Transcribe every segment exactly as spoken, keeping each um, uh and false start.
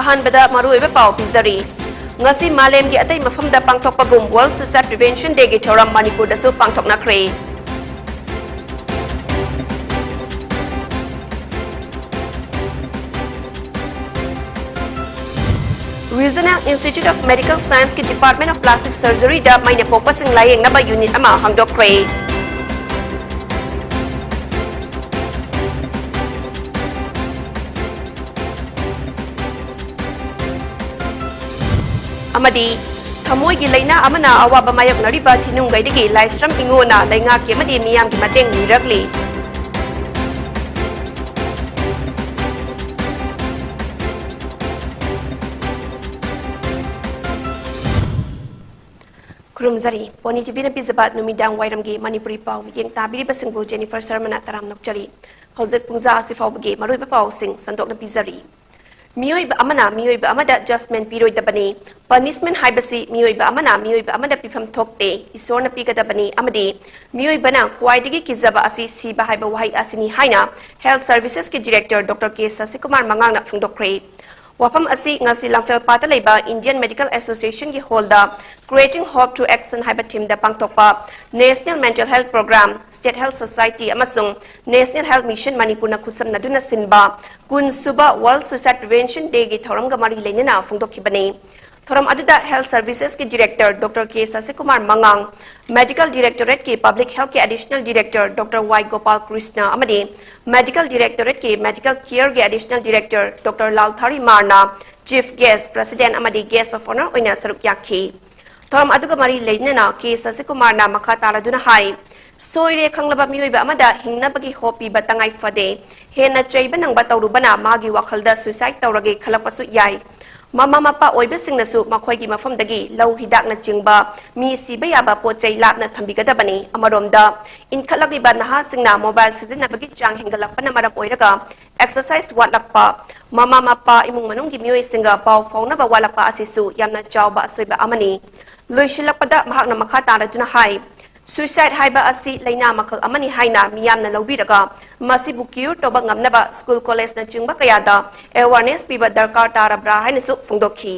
ꯑꯍꯥꯟꯕꯗ ꯃꯔꯨꯑꯣꯏꯕ ꯄꯥꯎ ꯄꯤꯖꯔꯤ꯫ ꯉꯁꯤ ꯃꯥꯂꯦꯝꯒꯤ ꯑꯇꯩ ꯃꯐꯝꯗ ꯄꯥꯡꯊꯣꯛꯄꯒꯨꯝ World Suicide Prevention Dayꯒꯤ ꯊꯧꯔꯝ ꯃꯅꯤꯄꯨꯔꯗꯁꯨ ꯄꯥꯡꯊꯣꯛꯅꯈ꯭ꯔꯦ꯫ Regional Institute of Medical Scienceꯀꯤ Department of Plastic Surgeryꯗ main ꯄꯣꯛꯄꯁꯤꯡ ꯂꯥꯌꯦꯡꯅꯕ unit ꯑꯃ ꯍꯥꯡꯗꯣꯛꯈ꯭ꯔꯦ꯫ ꯑꯃꯗꯤ ꯊꯃꯣꯏꯒꯤ ꯂꯥꯏꯅꯥ ꯑꯃꯅ ꯑꯋꯥꯕ ꯃꯥꯌꯣꯛꯅꯔꯤꯕ ꯊꯤꯅꯨꯡꯒꯩꯗꯒꯤ ꯂꯥꯏꯁ꯭ꯔꯝ ꯏꯉꯣꯅ ꯂꯩꯉꯥꯛꯀꯤ ꯑꯃꯗꯤ ꯃꯤꯌꯥꯝꯒꯤ ꯃꯇꯦꯡ ꯅꯤꯔꯛꯂꯤ꯫ ꯈꯨꯔꯨꯝꯖꯔꯤ꯫ ꯄꯣꯅꯤ ꯇꯤꯚꯤꯅ ꯄꯤꯖꯕ ꯅꯨꯃꯤꯗꯥꯡ ꯋꯥꯏꯔꯝꯒꯤ ꯃꯅꯤꯄꯨꯔꯤ ꯄꯥꯎ ꯃꯤꯠꯌꯦꯡ ꯇꯥꯕꯤꯔꯤꯕꯁꯤꯡꯕꯨ ꯖꯦꯅꯤꯐꯔ ꯁꯔꯃꯅ ꯇꯔꯥꯝꯅ ꯑꯣꯛꯆꯔꯤ꯫ ꯍꯧꯖꯤꯛ ꯄꯨꯡꯖꯥ ꯑꯁꯤ ꯐꯥꯎꯕꯒꯤ ꯃꯔꯨꯑꯣꯏꯕ ꯄꯥꯎꯁꯤꯡ ꯁꯟꯗꯣꯛꯅ ꯄꯤꯖꯔꯤ꯫ ꯃꯤꯑꯣꯏꯕ ꯑꯃꯅ ꯃꯤꯑꯣꯏꯕ ꯑꯃꯗ judgement ꯄꯤꯔꯣꯏꯗꯕꯅꯤ꯫ Punishment ꯍꯥꯏꯕꯁꯤ ꯃꯤꯑꯣꯏꯕ ꯑꯃꯅ ꯃꯤꯑꯣꯏꯕ ꯑꯃꯗ ꯄꯤꯐꯝ ꯊꯣꯛꯇꯦ, ꯏꯁꯣꯔꯅ ꯄꯤꯒꯗꯕꯅꯤ꯫ ꯑꯃꯗꯤ ꯃꯤꯑꯣꯏꯕꯅ ꯈ꯭ꯋꯥꯏꯗꯒꯤ ꯀꯤꯖꯕ ꯑꯁꯤ ꯁꯤꯕ ꯍꯥꯏꯕ ꯋꯥꯍꯩ ꯑꯁꯤꯅꯤ ꯍꯥꯏꯅ Health Servicesꯀꯤ Director Doctor K ꯁꯁꯤꯀꯨꯃꯥꯔ ꯃꯉꯥꯡꯅ ꯐꯣꯡꯗꯣꯛꯈ꯭ꯔꯦ꯫ ꯋꯥꯐꯝ ꯑꯁꯤ ꯉꯁꯤ ꯂꯝꯐꯦꯜꯄꯥꯠꯇ ꯂꯩꯕ Indian Medical Associationꯒꯤ hallꯗ Creating Hope Through Action ꯍꯥꯏꯕ themeꯗ ꯄꯥꯡꯊꯣꯛꯄ National Mental Health Program, State Health Society ꯑꯃꯁꯨꯡ National Health Mission ꯃꯅꯤꯄꯨꯔꯅ ꯈꯨꯠꯁꯝꯅꯗꯨꯅ ꯁꯤꯟꯕ ꯀꯨꯟ ꯁꯨꯕ World Suicide Prevention Dayꯒꯤ ꯊꯧꯔꯝꯒ ꯃꯔꯤ ꯂꯩꯅꯅ ꯐꯣꯡꯗꯣꯛꯈꯤꯕꯅꯤ꯫ ꯊꯧꯔꯝ ꯑꯗꯨꯗ Health Servicesꯀꯤ Director Doctor K ꯁꯁꯤꯀꯨꯃꯥꯔ ꯃꯉꯥꯡ, Medical Directorateꯀꯤ Public Healthꯀꯤ Additional Director Doctor ꯋꯥꯏ ꯒꯣꯄꯥꯜ ꯀ꯭ꯔꯤꯁꯅ ꯑꯃꯗꯤ Medical Directorateꯀꯤ Medical Careꯒꯤ Additional Director Doctor ꯂꯥꯜꯊꯥꯔꯤ ꯃꯥꯔꯅ Chief Guest, President ꯑꯃꯗꯤ Guest of Honour ꯑꯣꯏꯅ ꯁꯔꯨꯛ ꯌꯥꯈꯤ꯫ ꯊꯧꯔꯝ ꯑꯗꯨꯒ ꯃꯔꯤ ꯂꯩꯅꯅ ꯀꯦ ꯁꯁꯤꯀꯨꯃꯥꯔꯅ ꯃꯈꯥ ꯇꯥꯔꯗꯨꯅ ꯍꯥꯏ, ꯁꯣꯏꯔꯦ ꯈꯪꯂꯕ ꯃꯤꯑꯣꯏꯕ ꯑꯃꯗ ꯍꯤꯡꯅꯕꯒꯤ hope ꯄꯤꯕ ꯇꯉꯥꯏ ꯐꯗꯦ꯫ ꯍꯦꯟꯅ ꯆꯩꯕ ꯅꯪꯕ ꯇꯧꯔꯨꯕꯅ ꯃꯥꯒꯤ ꯋꯥꯈꯜꯗ suicide ꯇꯧꯔꯒꯦ ꯈꯜꯂꯛꯄꯁꯨ ꯌꯥꯏ꯫ ꯃꯃꯥ ꯃꯄꯥ ꯑꯣꯏꯕꯁꯤꯡꯅꯁꯨ ꯃꯈꯣꯏꯒꯤ ꯃꯐꯝꯗꯒꯤ ꯂꯧ ꯍꯤꯗꯥꯛꯅꯆꯤꯡꯕ ꯃꯤ ꯁꯤꯕ ꯌꯥꯕ ꯄꯣꯠ ꯆꯩ ꯂꯥꯞꯅ ꯊꯝꯕꯤꯒꯗꯕꯅꯤ꯫ ꯑꯃꯔꯣꯝꯗ, ꯏꯟꯈꯠꯂꯛꯂꯤꯕ ꯅꯍꯥꯁꯤꯡꯅ mobile ꯁꯤꯖꯤꯟꯅꯕꯒꯤ ꯆꯥꯡ ꯍꯦꯟꯒꯠꯂꯛꯄꯅ ꯃꯔꯝ ꯑꯣꯏꯔꯒ exercise ꯋꯥꯠꯂꯛꯄ, ꯃꯃꯥ ꯃꯄꯥ, ꯏꯃꯨꯡ ꯃꯅꯨꯡꯒꯤ ꯃꯤꯑꯣꯏꯁꯤꯡꯒ ꯄꯥꯎ ꯐꯥꯎꯅꯕ ꯋꯥꯠꯂꯛꯄ ꯑꯁꯤꯁꯨ ꯌꯥꯝꯅ ꯆꯥꯎꯕ ꯑꯁꯣꯏꯕ ꯑꯃꯅꯤ꯫ ꯂꯣꯏꯁꯤꯜꯂꯛꯄꯗ ꯃꯍꯥꯛꯅ ꯃꯈꯥ ꯇꯥꯔꯗꯨꯅ ꯍꯥꯏ, Suicide ꯍꯥꯏꯕ ꯑꯁꯤ ꯂꯥꯏꯅꯥ ꯃꯈꯜ ꯑꯃꯅꯤ ꯍꯥꯏꯅ ꯃꯤꯌꯥꯝꯅ ꯂꯧꯕꯤꯔꯒ, ꯃꯁꯤꯕꯨ cure ꯇꯧꯕ ꯉꯝꯅꯕ school, college ꯅꯆꯤꯡꯕ ꯀꯌꯥꯗ awareness ꯄꯤꯕ ꯗꯔꯀꯥꯔ ꯇꯥꯔꯕ꯭ꯔꯥ ꯍꯥꯏꯅꯁꯨ ꯐꯣꯡꯗꯣꯛꯈꯤ꯫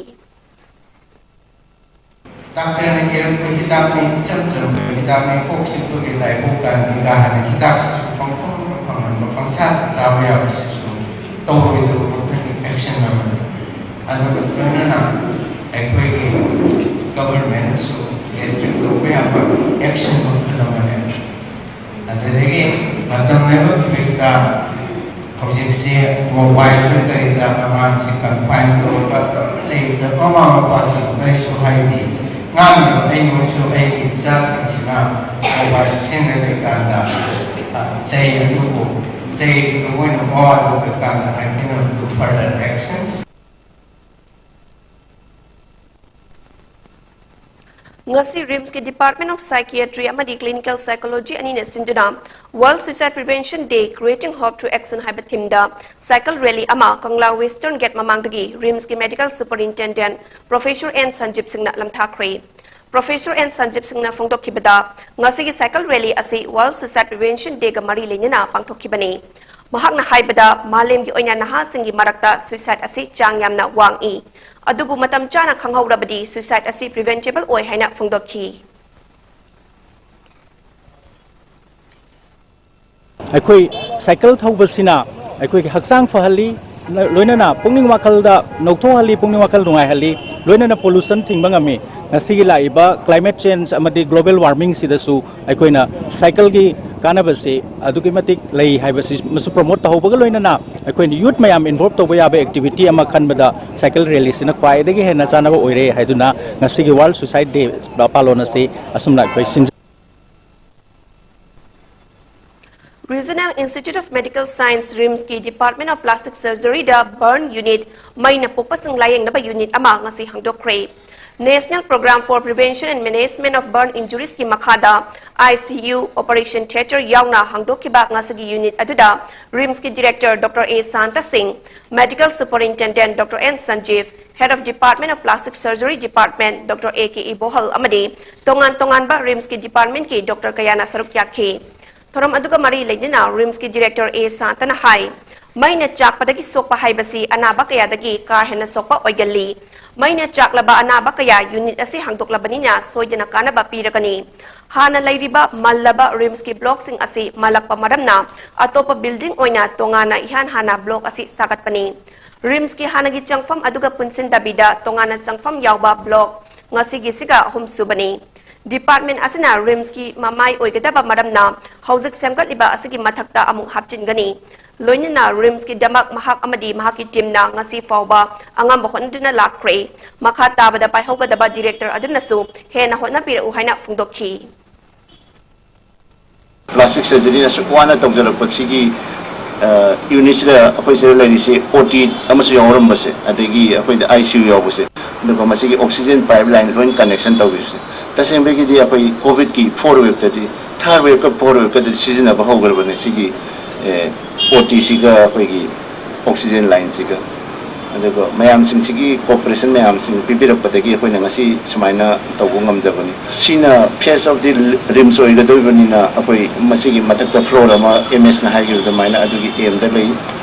ꯗꯥꯛꯇꯔꯅ ꯏꯔꯛꯄ ꯍꯤꯗꯥꯛꯅꯤ, ꯏꯆꯝ ꯆꯝꯕ ꯍꯤꯗꯥꯛꯅꯤ, ꯀꯣꯛ ꯆꯤꯛꯄꯒꯤ ꯂꯥꯏꯕꯧ ꯀꯥꯟꯕꯤ ꯀꯥ ꯍꯥꯏꯅ ꯍꯤꯗꯥꯛꯁꯤꯁꯨ ꯄꯪꯐꯪꯗ ꯐꯪꯍꯟꯕ, ꯄꯪꯆꯥꯗ ꯆꯥꯕ ꯌꯥꯕꯁꯤꯁꯨ ꯇꯧꯔꯣꯏꯗꯕ ꯃꯈꯜꯒꯤ action ꯑꯃꯅꯤ꯫ ꯑꯗꯨꯒ ꯂꯣꯏꯅꯅ ꯑꯩꯈꯣꯏꯒꯤ government ꯅꯁꯨ restrict ꯇꯧꯕ ꯌꯥꯕ action ꯃꯈꯜ ꯑꯃꯅꯤ꯫ ꯑꯗꯨꯗꯒꯤ ꯃꯇꯝ ꯅꯥꯏꯕ ꯈꯨꯗꯤꯡꯗ ꯍꯧꯖꯤꯛꯁꯦ mobile ꯗ ꯀꯔꯤꯗ ꯑꯉꯥꯡꯁꯤ confine ꯇꯧꯔꯒ ꯑꯗꯨꯝ ꯂꯩꯕꯗ ꯃꯃꯥ ꯃꯄꯥꯁꯤꯡꯗꯁꯨ ꯍꯥꯏꯗꯤ ꯉꯥꯡꯉꯤꯕ ꯑꯩꯉꯣꯟꯁꯨ ꯑꯩꯒꯤ ꯏꯆꯥꯁꯤꯡꯁꯤꯅ mobile ꯁꯦꯝꯗ ꯂꯩꯀꯥꯟꯗ, ꯑ, ꯆꯩ ꯑꯗꯨꯕꯨ ꯆꯩꯗꯨ ꯃꯣꯏꯅ ꯃꯋꯥ ꯂꯧꯗ꯭ꯔꯀꯥꯟꯗ I can do further actions꯫ ꯉꯁꯤ RIMS ꯀꯤ Department of Psychiatry ꯑꯃꯗꯤ Clinical Psychology ꯑꯅꯤꯅ ꯁꯤꯟꯗꯨꯅ World Suicide Prevention Day, Creating Hope Through Action ꯍꯥꯏꯕ theme ꯗ cycle rally ꯑꯃ ꯀꯪꯂꯥ Western Gate ꯃꯃꯥꯡꯗꯒꯤ RIMS ꯀꯤ Medical Superintendent Professor N ꯁꯟꯖꯤꯞ ꯁꯤꯡꯅ ꯂꯝꯊꯥꯈ꯭ꯔꯦ꯫ Professor N ꯁꯟꯖꯤꯞ ꯁꯤꯡꯅ ꯐꯣꯡꯗꯣꯛꯈꯤꯕꯗ, ꯉꯁꯤꯒꯤ cycle rally ꯑꯁꯤ World Suicide Prevention Day ꯒ ꯃꯔꯤ ꯂꯩꯅꯅ ꯄꯥꯡꯊꯣꯛꯈꯤꯕꯅꯤ꯫ ꯃꯍꯥꯛꯅ ꯍꯥꯏꯕꯗ, ꯃꯥꯂꯦꯝꯒꯤ ꯑꯣꯏꯅ ꯅꯍꯥꯁꯤꯡꯒꯤ ꯃꯔꯛꯇ suicide ꯑꯁꯤ ꯆꯥꯡ ꯌꯥꯝꯅ ꯋꯥꯡꯏ꯫ ꯑꯗꯨꯕꯨ ꯃꯇꯝ ꯆꯥꯅ ꯈꯪꯍꯧꯔꯕꯗꯤ suicide ꯑꯁꯤ preventable ꯑꯣꯏ ꯍꯥꯏꯅ ꯐꯣꯡꯗꯣꯛꯈꯤ꯫ ꯑꯩꯈꯣꯏ ꯁꯥꯏꯀꯜ ꯊꯧꯕꯁꯤꯅ ꯑꯩꯈꯣꯏꯒꯤ ꯍꯛꯆꯥꯡ ꯐꯍꯜꯂꯤ, ꯂꯣꯏꯅꯅ ꯄꯨꯛꯅꯤꯡ ꯋꯥꯈꯜꯗ ꯅꯧꯊꯣꯛꯍꯜꯂꯤ, ꯄꯨꯛꯅꯤꯡ ꯋꯥꯈꯜ ꯅꯨꯡꯉꯥꯏꯍꯜꯂꯤ, ꯂꯣꯏꯅꯅ pollution ꯊꯤꯡꯕ ꯉꯝꯃꯤ꯫ ꯉꯁꯤꯒꯤ ꯂꯥꯛꯏꯕ climate change ꯑꯃꯗꯤ global warming ꯁꯤꯗꯁꯨ ꯑꯩꯈꯣꯏꯅ ꯁꯥꯏꯀꯜꯒꯤ ꯀꯥꯟꯅꯕꯁꯤ ꯑꯗꯨꯛꯀꯤ ꯃꯇꯤꯛ ꯂꯩ ꯍꯥꯏꯕꯁꯤ ꯃꯁꯨ promote ꯇꯧꯍꯧꯕꯒ ꯂꯣꯏꯅꯅ ꯑꯩꯈꯣꯏꯅ youth ꯃꯌꯥꯝ involve ꯇꯧꯕ ꯌꯥꯕ activity ꯑꯃ ꯈꯟꯕꯗ cycle rally ꯁꯤꯅ ꯈ꯭ꯋꯥꯏꯗꯒꯤ ꯍꯦꯟꯅ ꯆꯥꯟꯅꯕ ꯑꯣꯏꯔꯦ ꯍꯥꯏꯗꯨꯅ ꯉꯁꯤꯒꯤ World Suicide Day ꯄꯥꯂꯣꯟ ꯑꯁꯤ ꯑꯁꯨꯝꯅ ꯑꯩꯈꯣꯏ ꯁꯤꯟꯖ Regional Institute of Medical Science, RIMS ꯀꯤ Department of Plastic Surgery the burn unit, main ꯄꯣꯛꯄꯁꯤꯡ ꯂꯥꯌꯦꯡꯅꯕ unit ꯑꯃ ꯉꯁꯤ ꯍꯥꯡꯗꯣꯛꯈ꯭ꯔꯦ꯫ National Program for Prevention and Management of Burn Injuries ꯀꯤ ꯃꯈꯥꯗ ICU, Operation Theatre ꯌꯥꯎꯅ ꯍꯥꯡꯗꯣꯛꯈꯤꯕ ꯉꯁꯤꯒꯤ unit ꯑꯗꯨꯗ RIMS ꯀꯤ Director Doctor A ꯁꯥꯟꯇ ꯁꯤꯡ, Medical Superintendent Doctor N Sanjiv, Head of Department of Plastic Surgery Department Doctor A K Ibohal ꯑꯃꯗꯤ ꯇꯣꯉꯥꯟ ꯇꯣꯉꯥꯟꯕ RIMS ꯀꯤ department ꯀꯤ doctor ꯀꯌꯥꯅ ꯁꯔꯨꯛ ꯌꯥꯈꯤ꯫ ꯊꯧꯔꯝ ꯑꯗꯨꯒ ꯃꯔꯤ ꯂꯩꯅꯅ RIMS ꯀꯤ Director A ꯁꯥꯟꯇꯅ ꯍꯥꯏ, ꯃꯩꯅ ꯆꯥꯛꯄꯗꯒꯤ ꯁꯣꯛꯄ ꯍꯥꯏꯕꯁꯤ ꯑꯅꯥꯕ ꯀꯌꯥꯗꯒꯤ ꯀꯥ ꯍꯦꯟꯅ ꯁꯣꯛꯄ ꯑꯣꯏꯒꯜꯂꯤ꯫ ꯃꯩꯅ ꯆꯥꯛꯂꯕ ꯑꯅꯥꯕ ꯀꯌꯥ unit ꯑꯁꯤ ꯍꯥꯡꯗꯣꯛꯂꯕꯅꯤꯅ ꯁꯣꯏꯗꯅ ꯀꯥꯟꯅꯕ ꯄꯤꯔꯒꯅꯤ꯫ ꯍꯥꯟꯅ ꯂꯩꯔꯤꯕ ꯃꯜꯂꯕ RIMS ꯀꯤ block ꯁꯤꯡ ꯑꯁꯤ ꯃꯜꯂꯛꯄ ꯃꯔꯝꯅ ꯑꯇꯣꯞꯄ building ꯑꯣꯏꯅ ꯇꯣꯉꯥꯟꯅ ꯏꯍꯥꯟ ꯍꯥꯟꯅ block ꯑꯁꯤ ꯁꯥꯒꯠꯄꯅꯤ꯫ RIMS ꯀꯤ ꯍꯥꯟꯅꯒꯤ ꯆꯪꯐꯝ ꯑꯗꯨꯒ ꯄꯨꯟꯁꯤꯟꯗꯕꯤꯗ ꯇꯣꯉꯥꯟꯅ ꯆꯪꯐꯝ ꯌꯥꯎꯕ block ꯉꯁꯤꯒꯤꯁꯤꯒ ꯑꯍꯨꯝ ꯁꯨꯕꯅꯤ꯫ Department ꯑꯁꯤꯅ RIMS ꯀꯤ ꯃꯃꯥꯏ ꯑꯣꯏꯒꯗꯕ ꯃꯔꯝꯅ ꯍꯧꯖꯤꯛ ꯁꯦꯝꯒꯠꯂꯤꯕ ꯑꯁꯤꯒꯤ ꯃꯊꯛꯇ ꯑꯃꯨꯛ ꯍꯥꯞꯆꯤꯟꯒꯅꯤ꯫ ꯂꯣꯏꯅꯅ RIMS ꯀꯤꯗꯃꯛ ꯃꯍꯥꯛ ꯑꯃꯗꯤ ꯃꯍꯥꯛꯀꯤ team ꯅ ꯉꯁꯤ ꯐꯥꯎꯕ ꯑꯉꯝꯕ ꯍꯣꯠꯅꯗꯨꯅ ꯂꯥꯛꯈ꯭ꯔꯦ꯫ ꯃꯈꯥ ꯇꯥꯕꯗ ꯄꯥꯏꯍꯧꯒꯗꯕ Director ꯑꯗꯨꯅꯁꯨ ꯍꯦꯟꯅ ꯍꯣꯠꯅꯕꯤꯔꯛꯎ ꯍꯥꯏꯅ ꯐꯣꯡꯗꯣꯛꯈꯤ꯫ Plastic surgery ꯅ ꯑꯁꯨꯛ ꯋꯥꯅ ꯇꯧꯖꯔꯛꯄꯁꯤꯒꯤ unit ꯁꯤꯗ ꯑꯩꯈꯣꯏ ꯁꯤꯗ ꯂꯩꯔꯤꯁꯤ OT ꯑꯃꯁꯨ ꯌꯥꯎꯔꯝꯕꯁꯦ, ꯑꯗꯒꯤ ꯑꯩꯈꯣꯏꯗ ICU ꯌꯥꯎꯕꯁꯦ, ꯑꯗꯨꯒ ꯃꯁꯤꯒꯤ oxygen pipeline ꯂꯣꯏꯅ connection ꯇꯧꯕꯤꯕꯁꯦ, ꯇꯁꯦꯡꯕꯒꯤꯗꯤ ꯑꯩꯈꯣꯏ COVID ꯀꯤ fourth wave ꯇꯗꯤ, third wave ꯀ fourth wave ꯀꯗꯤ ꯁꯤꯖꯤꯟꯅꯕ ꯍꯧꯈ꯭ꯔꯕꯅꯦ ꯁꯤꯒꯤ OT ꯁꯤꯒ ꯑꯩꯈꯣꯏꯒꯤ oxygen line ꯁꯤꯒ꯫ ꯑꯗꯨꯒ ꯃꯌꯥꯝꯁꯤꯡꯁꯤꯒꯤ cooperation ꯃꯌꯥꯝꯁꯤꯡ ꯄꯤꯕꯤꯔꯛꯄꯗꯒꯤ ꯑꯩꯈꯣꯏꯅ ꯉꯁꯤ ꯁꯨꯃꯥꯏꯅ ꯇꯧꯕ ꯉꯝꯖꯕꯅꯤ꯫ ꯁꯤꯅ face of the RIMS ꯑꯣꯏꯒꯗꯧꯔꯤꯕꯅꯤꯅ ꯑꯩꯈꯣꯏ ꯃꯁꯤꯒꯤ ꯃꯊꯛꯇ floor ꯑꯃ MS ꯅ ꯍꯥꯏꯈꯤꯕ ꯑꯗꯨꯃꯥꯏꯅ ꯑꯗꯨꯒꯤ aim ꯗ ꯂꯩ꯫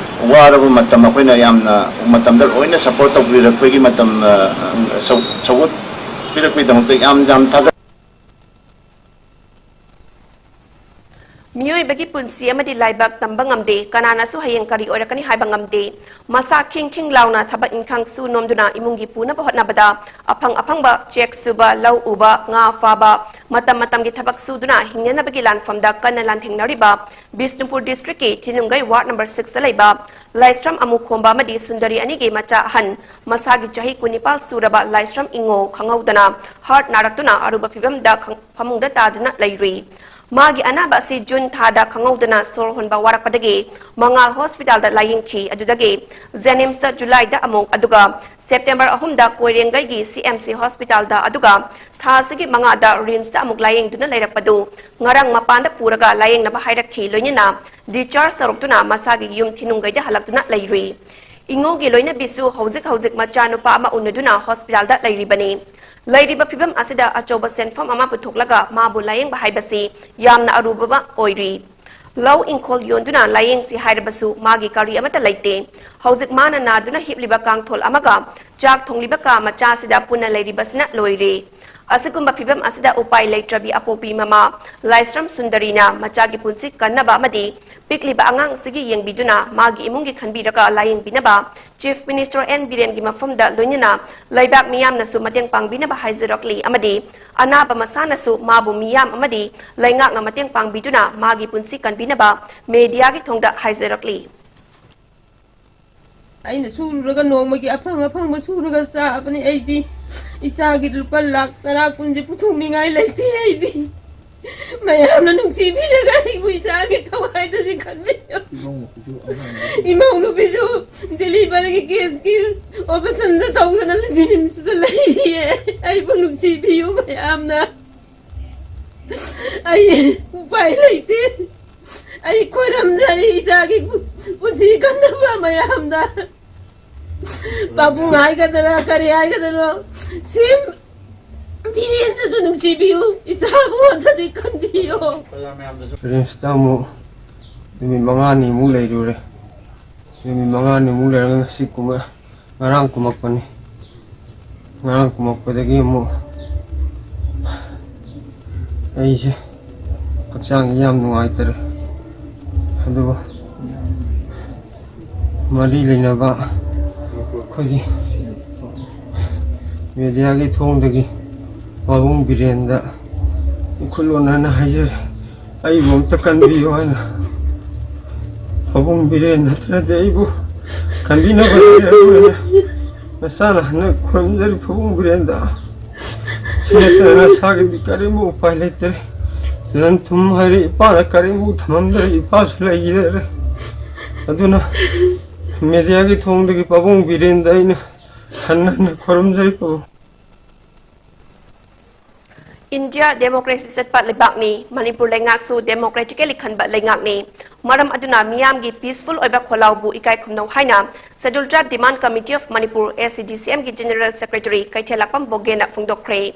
ꯋꯥꯔꯕ ꯃꯇꯝ ꯑꯩꯈꯣꯏꯅ ꯌꯥꯝꯅ ꯃꯇꯝꯗ ꯂꯣꯏꯅ support ꯇꯧꯕꯤꯔꯛꯄꯒꯤ ꯃꯇꯝ ꯁꯧꯒꯠꯄꯤꯔꯛꯄꯒꯤꯗꯃꯛꯇ ꯌꯥꯝ ꯌꯥꯝ ꯊꯥꯒꯠ ꯃꯤꯑꯣꯏꯕꯒꯤ ꯄꯨꯟꯁꯤ ꯑꯃꯗꯤ ꯂꯥꯏꯕꯛ ꯇꯝꯕ ꯉꯝꯗꯦ, ꯀꯅꯥꯅꯁꯨ ꯍꯌꯦꯡ ꯀꯔꯤ ꯑꯣꯏꯔꯛꯀꯅꯤ ꯍꯥꯏꯕ ꯉꯝꯗꯦ꯫ ꯃꯁꯥ ꯈꯤꯡ ꯈꯤꯡ ꯂꯥꯎꯅ ꯊꯕꯛ ꯏꯟꯈꯥꯡ ꯁꯨ ꯅꯣꯝꯗꯨꯅ ꯏꯃꯨꯡꯒꯤ ꯄꯨꯅꯕ ꯍꯣꯠꯅꯕꯗ ꯑꯐꯪ ꯑꯐꯪꯕ ꯆꯦꯛ ꯁꯨꯕ, ꯂꯧ ꯎꯕ, ꯉꯥ ꯐꯥꯕ, ꯃꯇꯝ ꯃꯇꯝꯒꯤ ꯊꯕꯛ ꯁꯨꯗꯨꯅ ꯍꯤꯡꯅꯅꯕꯒꯤ ꯂꯥꯟꯐꯝꯗ ꯀꯟꯅ ꯂꯥꯟꯊꯦꯡꯅꯔꯤꯕ ꯕꯤꯁꯅꯨꯄꯨꯔ district ꯀꯤ ꯊꯤꯅꯨꯡꯒꯩ ward number six ꯇ ꯂꯩꯕ ꯂꯥꯏꯁ꯭ꯔꯝ ꯑꯃꯨꯈꯣꯝꯕ ꯑꯃꯗꯤ ꯁꯨꯟꯗꯔꯤ ꯑꯅꯤꯒꯤ ꯃꯆꯥ ꯑꯍꯟ, ꯃꯁꯥꯒꯤ ꯆꯍꯤ ꯀꯨꯟꯅꯤꯄꯥꯜ ꯁꯨꯔꯕ ꯂꯥꯏꯁ꯭ꯔꯝ ꯏꯉꯣ ꯈꯪꯍꯧꯗꯅ heart ꯅꯥꯔꯛꯇꯨꯅ ꯑꯔꯨꯕ ꯐꯤꯕꯝꯗ ꯈꯪ-, ꯐꯃꯨꯡꯗ ꯇꯥꯗꯨꯅ ꯂꯩꯔꯤ꯫ ꯃꯥꯒꯤ ꯑꯅꯥꯕ ꯑꯁꯤ ꯖꯨꯟ ꯊꯥꯗ ꯈꯪꯍꯧꯗꯅ ꯁꯣꯔ ꯍꯣꯟꯕ ꯋꯥꯔꯛꯄꯗꯒꯤ ꯃꯉꯥꯜ ꯍꯣꯁꯄꯤꯇꯥꯜꯗ ꯂꯥꯌꯦꯡꯈꯤ꯫ ꯑꯗꯨꯗꯒꯤ ꯖꯦꯅꯤꯝꯁꯇ ꯖꯨꯂꯥꯏꯗ ꯑꯃꯨꯛ, ꯑꯗꯨꯒ ꯁꯦꯞꯇꯦꯝꯕꯔ ꯑꯍꯨꯝꯗ ꯀꯣꯏꯔꯦꯡꯒꯩꯒꯤ ꯁꯤ ꯑꯦꯝ ꯁꯤ ꯍꯣꯁꯄꯤꯇꯥꯜꯗ, ꯑꯗꯨꯒ ꯊꯥ ꯑꯁꯤꯒꯤ ꯃꯉꯥꯗ ꯔꯤꯝꯁꯇ ꯑꯃꯨꯛ ꯂꯥꯌꯦꯡꯗꯨꯅ ꯂꯩꯔꯛꯄꯗꯨ ꯉꯔꯥꯡ ꯃꯄꯥꯟꯗ ꯄꯨꯔꯒ ꯂꯥꯌꯦꯡꯅꯕ ꯍꯥꯏꯔꯛꯈꯤ꯫ ꯂꯣꯏꯅꯅ ꯗꯤꯁꯆꯥꯔꯖ ꯇꯧꯔꯛꯇꯨꯅ ꯃꯁꯥꯒꯤ ꯌꯨꯝ ꯊꯤꯅꯨꯡꯒꯩꯗ ꯍꯜꯂꯛꯇꯨꯅ ꯂꯩꯔꯨꯏ꯫ ꯏꯉꯣꯒꯤ ꯂꯣꯏꯅꯕꯤꯁꯨ ꯍꯧꯖꯤꯛ ꯍꯧꯖꯤꯛ ꯃꯆꯥꯅꯨꯄꯥ ꯑꯃ ꯎꯅꯗꯨꯅ ꯍꯣꯁꯄꯤꯇꯥꯜꯗ ꯂꯩꯔꯤꯕꯅꯤ꯫ ꯂꯩꯔꯤꯕ ꯐꯤꯕꯝ ꯑꯁꯤꯗ ꯑꯆꯧꯕ ꯁꯦꯟꯐꯝ ꯑꯃ ꯄꯨꯊꯣꯛꯂꯒ ꯃꯥꯕꯨ ꯂꯥꯌꯦꯡꯕ ꯍꯥꯏꯕꯁꯤ ꯌꯥꯝꯅ ꯑꯔꯨꯕ ꯑꯃ ꯑꯣꯏꯔꯤ꯫ ꯂꯧ ꯏꯪꯈꯣꯜ ꯌꯣꯟꯗꯨꯅ ꯂꯥꯌꯦꯡꯁꯤ ꯍꯥꯏꯔꯕꯁꯨ ꯃꯥꯒꯤ ꯀꯔꯤ ꯑꯃꯠꯇ ꯂꯩꯇꯦ꯫ ꯍꯧꯖꯤꯛ ꯃꯥꯅ ꯅꯥꯗꯨꯅ ꯍꯤꯞꯂꯤꯕ ꯀꯥꯡꯊꯣꯜ ꯑꯃꯒ ꯆꯥꯛ ꯊꯣꯡꯂꯤꯕ ꯀꯥ ꯃꯆꯥ ꯑꯁꯤꯗ ꯄꯨꯟꯅ ꯂꯩꯔꯤꯕꯁꯤꯅ ꯂꯣꯏꯔꯦ꯫ ꯑꯁꯤꯒꯨꯝꯕ ꯐꯤꯕꯝ ꯑꯁꯤꯗ ꯎꯄꯥꯏ ꯂꯩꯇ꯭ꯔꯕꯤ ꯑꯄꯣꯛꯄꯤ ꯃꯃꯥ ꯂꯥꯏꯁ꯭ꯔꯝ ꯁꯨꯟꯗꯔꯤꯅ ꯃꯆꯥꯒꯤ ꯄꯨꯟꯁꯤ ꯀꯟꯅꯕ ꯑꯃꯗꯤ ꯄꯤꯛꯂꯤꯕ ꯑꯉꯥꯡ ꯑꯁꯤꯒꯤ ꯌꯦꯡꯕꯤꯗꯨꯅ ꯃꯥꯒꯤ ꯏꯃꯨꯡꯒꯤ ꯈꯟꯕꯤꯔꯒ ꯂꯥꯌꯦꯡꯕꯤꯅꯕ Chief Minister ꯑꯦꯟ ꯕꯤꯔꯦꯟꯒꯤ ꯃꯐꯝꯗ ꯂꯣꯏꯅꯅ ꯂꯩꯕꯥꯛ ꯃꯤꯌꯥꯝꯅꯁꯨ ꯃꯇꯦꯡ ꯄꯥꯡꯕꯤꯅꯕ ꯍꯥꯏꯖꯔꯛꯂꯤ ꯑꯃꯗꯤ ꯑꯅꯥꯕ ꯃꯁꯥꯅꯁꯨ ꯃꯥꯕꯨ ꯃꯤꯌꯥꯝ ꯑꯃꯗꯤ ꯂꯩꯉꯥꯛꯅ ꯃꯇꯦꯡ ꯄꯥꯡꯕꯤꯗꯨꯅ ꯃꯥꯒꯤ ꯄꯨꯟꯁꯤ ꯀꯟꯕꯤꯅꯕ ꯃꯦꯗꯤꯌꯥꯒꯤ ꯊꯣꯡꯗ ꯍꯥꯏꯖꯔꯛꯂꯤ꯫ ꯑꯩꯅ ꯁꯨꯔꯨꯔꯒ ꯅꯣꯡꯃꯒꯤ ꯑꯐꯪ ꯑꯐꯪꯕ ꯁꯨꯔꯒ ꯆꯥꯕꯅꯤ꯫ ꯑꯩꯗꯤ ꯏꯆꯥꯒꯤ ꯂꯨꯄꯥ ꯂꯥꯛ ꯇꯔꯥ ꯀꯨꯟꯁꯦ ꯄꯨꯊꯣꯛꯅꯤꯡꯉꯥꯏ ꯂꯩꯇꯦ꯫ ꯑꯩꯗꯤ ꯃꯌꯥꯝꯅ ꯅꯨꯡꯁꯤꯕꯤꯔꯒ ꯑꯩꯕꯨ ꯏꯆꯥꯒꯤ ꯊꯋꯥꯏꯗꯗꯤ ꯈꯟꯕꯤꯌꯨ꯫ ꯏꯃꯧ ꯅꯨꯄꯤꯁꯨ ꯗꯤꯂꯤꯚꯔꯒꯤ ꯀꯦꯁꯀꯤ ꯑꯣꯄꯔꯦꯁꯟꯗ ꯇꯧꯗꯅ ꯖꯤꯅꯤꯝꯁꯇ ꯂꯩꯔꯤꯌꯦ꯫ ꯑꯩꯕꯨ ꯅꯨꯡꯁꯤꯕꯤꯌꯨ ꯃꯌꯥꯝꯅ꯫ ꯑꯩ ꯎꯄꯥꯏ ꯂꯩꯇꯦ꯫ ꯑꯩ ꯈꯣꯏꯔꯝꯖꯔꯤ ꯏꯆꯥꯒꯤ ꯄꯨꯟꯁꯤ ꯀꯟꯅꯕ ꯃꯌꯥꯝꯗ꯫ ꯄꯥꯕꯨꯡ ꯍꯥꯏꯒꯗ꯭ꯔꯥ ꯀꯔꯤ ꯍꯥꯏꯒꯗ꯭ꯔꯣ? ꯁꯤ ꯕꯤꯔꯦꯟꯗꯁꯨ ꯅꯨꯡꯁꯤꯕꯤꯌꯨ, ꯏꯆꯥꯕꯨ ꯑꯝꯇꯗꯤ ꯀꯟꯕꯤꯌꯨ꯫ ꯔꯤꯝꯁꯇ ꯑꯃꯨꯛ ꯅꯨꯃꯤꯠ ꯃꯉꯥꯅꯤꯃꯨꯛ ꯂꯩꯔꯨꯔꯦ꯫ ꯅꯨꯃꯤꯠ ꯃꯉꯥꯅꯤꯃꯨꯛ ꯂꯩꯔꯒ ꯉꯁꯤ ꯀꯨꯝꯃ-, ꯉꯔꯥꯡ ꯀꯨꯝꯃꯛꯄꯅꯤ꯫ ꯉꯔꯥꯡ ꯀꯨꯝꯃꯛꯄꯗꯒꯤ ꯑꯃꯨꯛ ꯑꯩꯁꯦ ꯍꯛꯆꯥꯡꯁꯦ ꯌꯥꯝ ꯅꯨꯡꯉꯥꯏꯇꯔꯦ꯫ ꯑꯗꯨꯕꯨ ꯃꯔꯤ ꯂꯩꯅꯕ ꯑꯩꯈꯣꯏꯒꯤ ꯃꯦꯗꯤꯌꯥꯒꯤ ꯊꯣꯡꯗꯒꯤ ꯄꯥꯕꯨꯡ ꯕꯤꯔꯦꯟꯗ ꯏꯈꯨꯠ ꯂꯣꯟꯅꯅ ꯍꯥꯏꯖꯔꯤ, ꯑꯩꯕꯨ ꯑꯝꯇ ꯀꯟꯕꯤꯌꯨ ꯍꯥꯏꯅ꯫ ꯄꯥꯕꯨꯡ ꯕꯤꯔꯦꯟ ꯅꯠꯇ꯭ꯔꯗꯤ ꯑꯩꯕꯨ ꯀꯟꯕꯤꯅꯕ ꯂꯩꯔꯔꯣꯏꯅ ꯅꯁꯥꯅ ꯍꯟꯗꯛ ꯈꯨꯔꯨꯝꯖꯔꯤ ꯄꯥꯕꯨꯡ ꯕꯤꯔꯦꯟꯗ꯫ ꯁꯤ ꯅꯠꯇꯅ ꯅꯁꯥꯒꯤꯗꯤ ꯀꯔꯤꯝꯕ ꯎꯄꯥꯏ ꯂꯩꯇ꯭ꯔꯦ꯫ ꯂꯟ ꯊꯨꯝ ꯍꯥꯏꯔꯦ ꯏꯄꯥꯅ ꯀꯔꯤꯝꯐꯥꯎ ꯊꯝꯃꯝꯗ꯭ꯔꯦ, ꯏꯄꯥꯁꯨ ꯂꯩꯈꯤꯗ꯭ꯔꯦ꯫ ꯑꯗꯨꯅ ꯃꯦꯗꯤꯌꯥꯒꯤ ꯊꯣꯡꯗꯒꯤ ꯄꯥꯕꯨꯡ ꯕꯤꯔꯦꯟꯗ ꯑꯩꯅ ꯍꯟꯅ ꯍꯟꯅ ꯈꯨꯔꯨꯝꯖꯔꯤ ꯄꯥꯕꯨꯡ꯫ ꯏꯟꯗꯤꯌꯥ ꯗꯦꯃꯣꯀ꯭ꯔꯦꯁꯤ ꯆꯠꯄ ꯂꯩꯕꯥꯛꯅꯤ꯫ ꯃꯅꯤꯄꯨꯔ ꯂꯩꯉꯥꯛꯁꯨ ꯗꯦꯃꯣꯀ꯭ꯔꯦꯇꯤꯀꯦꯂꯤ ꯈꯟꯕ ꯂꯩꯉꯥꯛꯅꯤ꯫ ꯃꯔꯝ ꯑꯗꯨꯅ ꯃꯤꯌꯥꯝꯒꯤ ꯄꯤꯁꯐꯨꯜ ꯑꯣꯏꯕ ꯈꯣꯜꯂꯥꯎꯕꯨ ꯏꯀꯥꯏ ꯈꯨꯝꯅꯧ ꯍꯥꯏꯅ Scheduled Tribe Demand Committee of Manipur, S T D C M ꯒꯤ ꯖꯦꯅꯔꯦꯜ ꯁꯦꯀ꯭ꯔꯦꯇꯔꯤ ꯀꯩꯊꯦꯜ ꯂꯥꯛꯄꯝ ꯕꯣꯒꯦꯅ ꯐꯣꯡꯗꯣꯛꯈ꯭ꯔꯦ꯫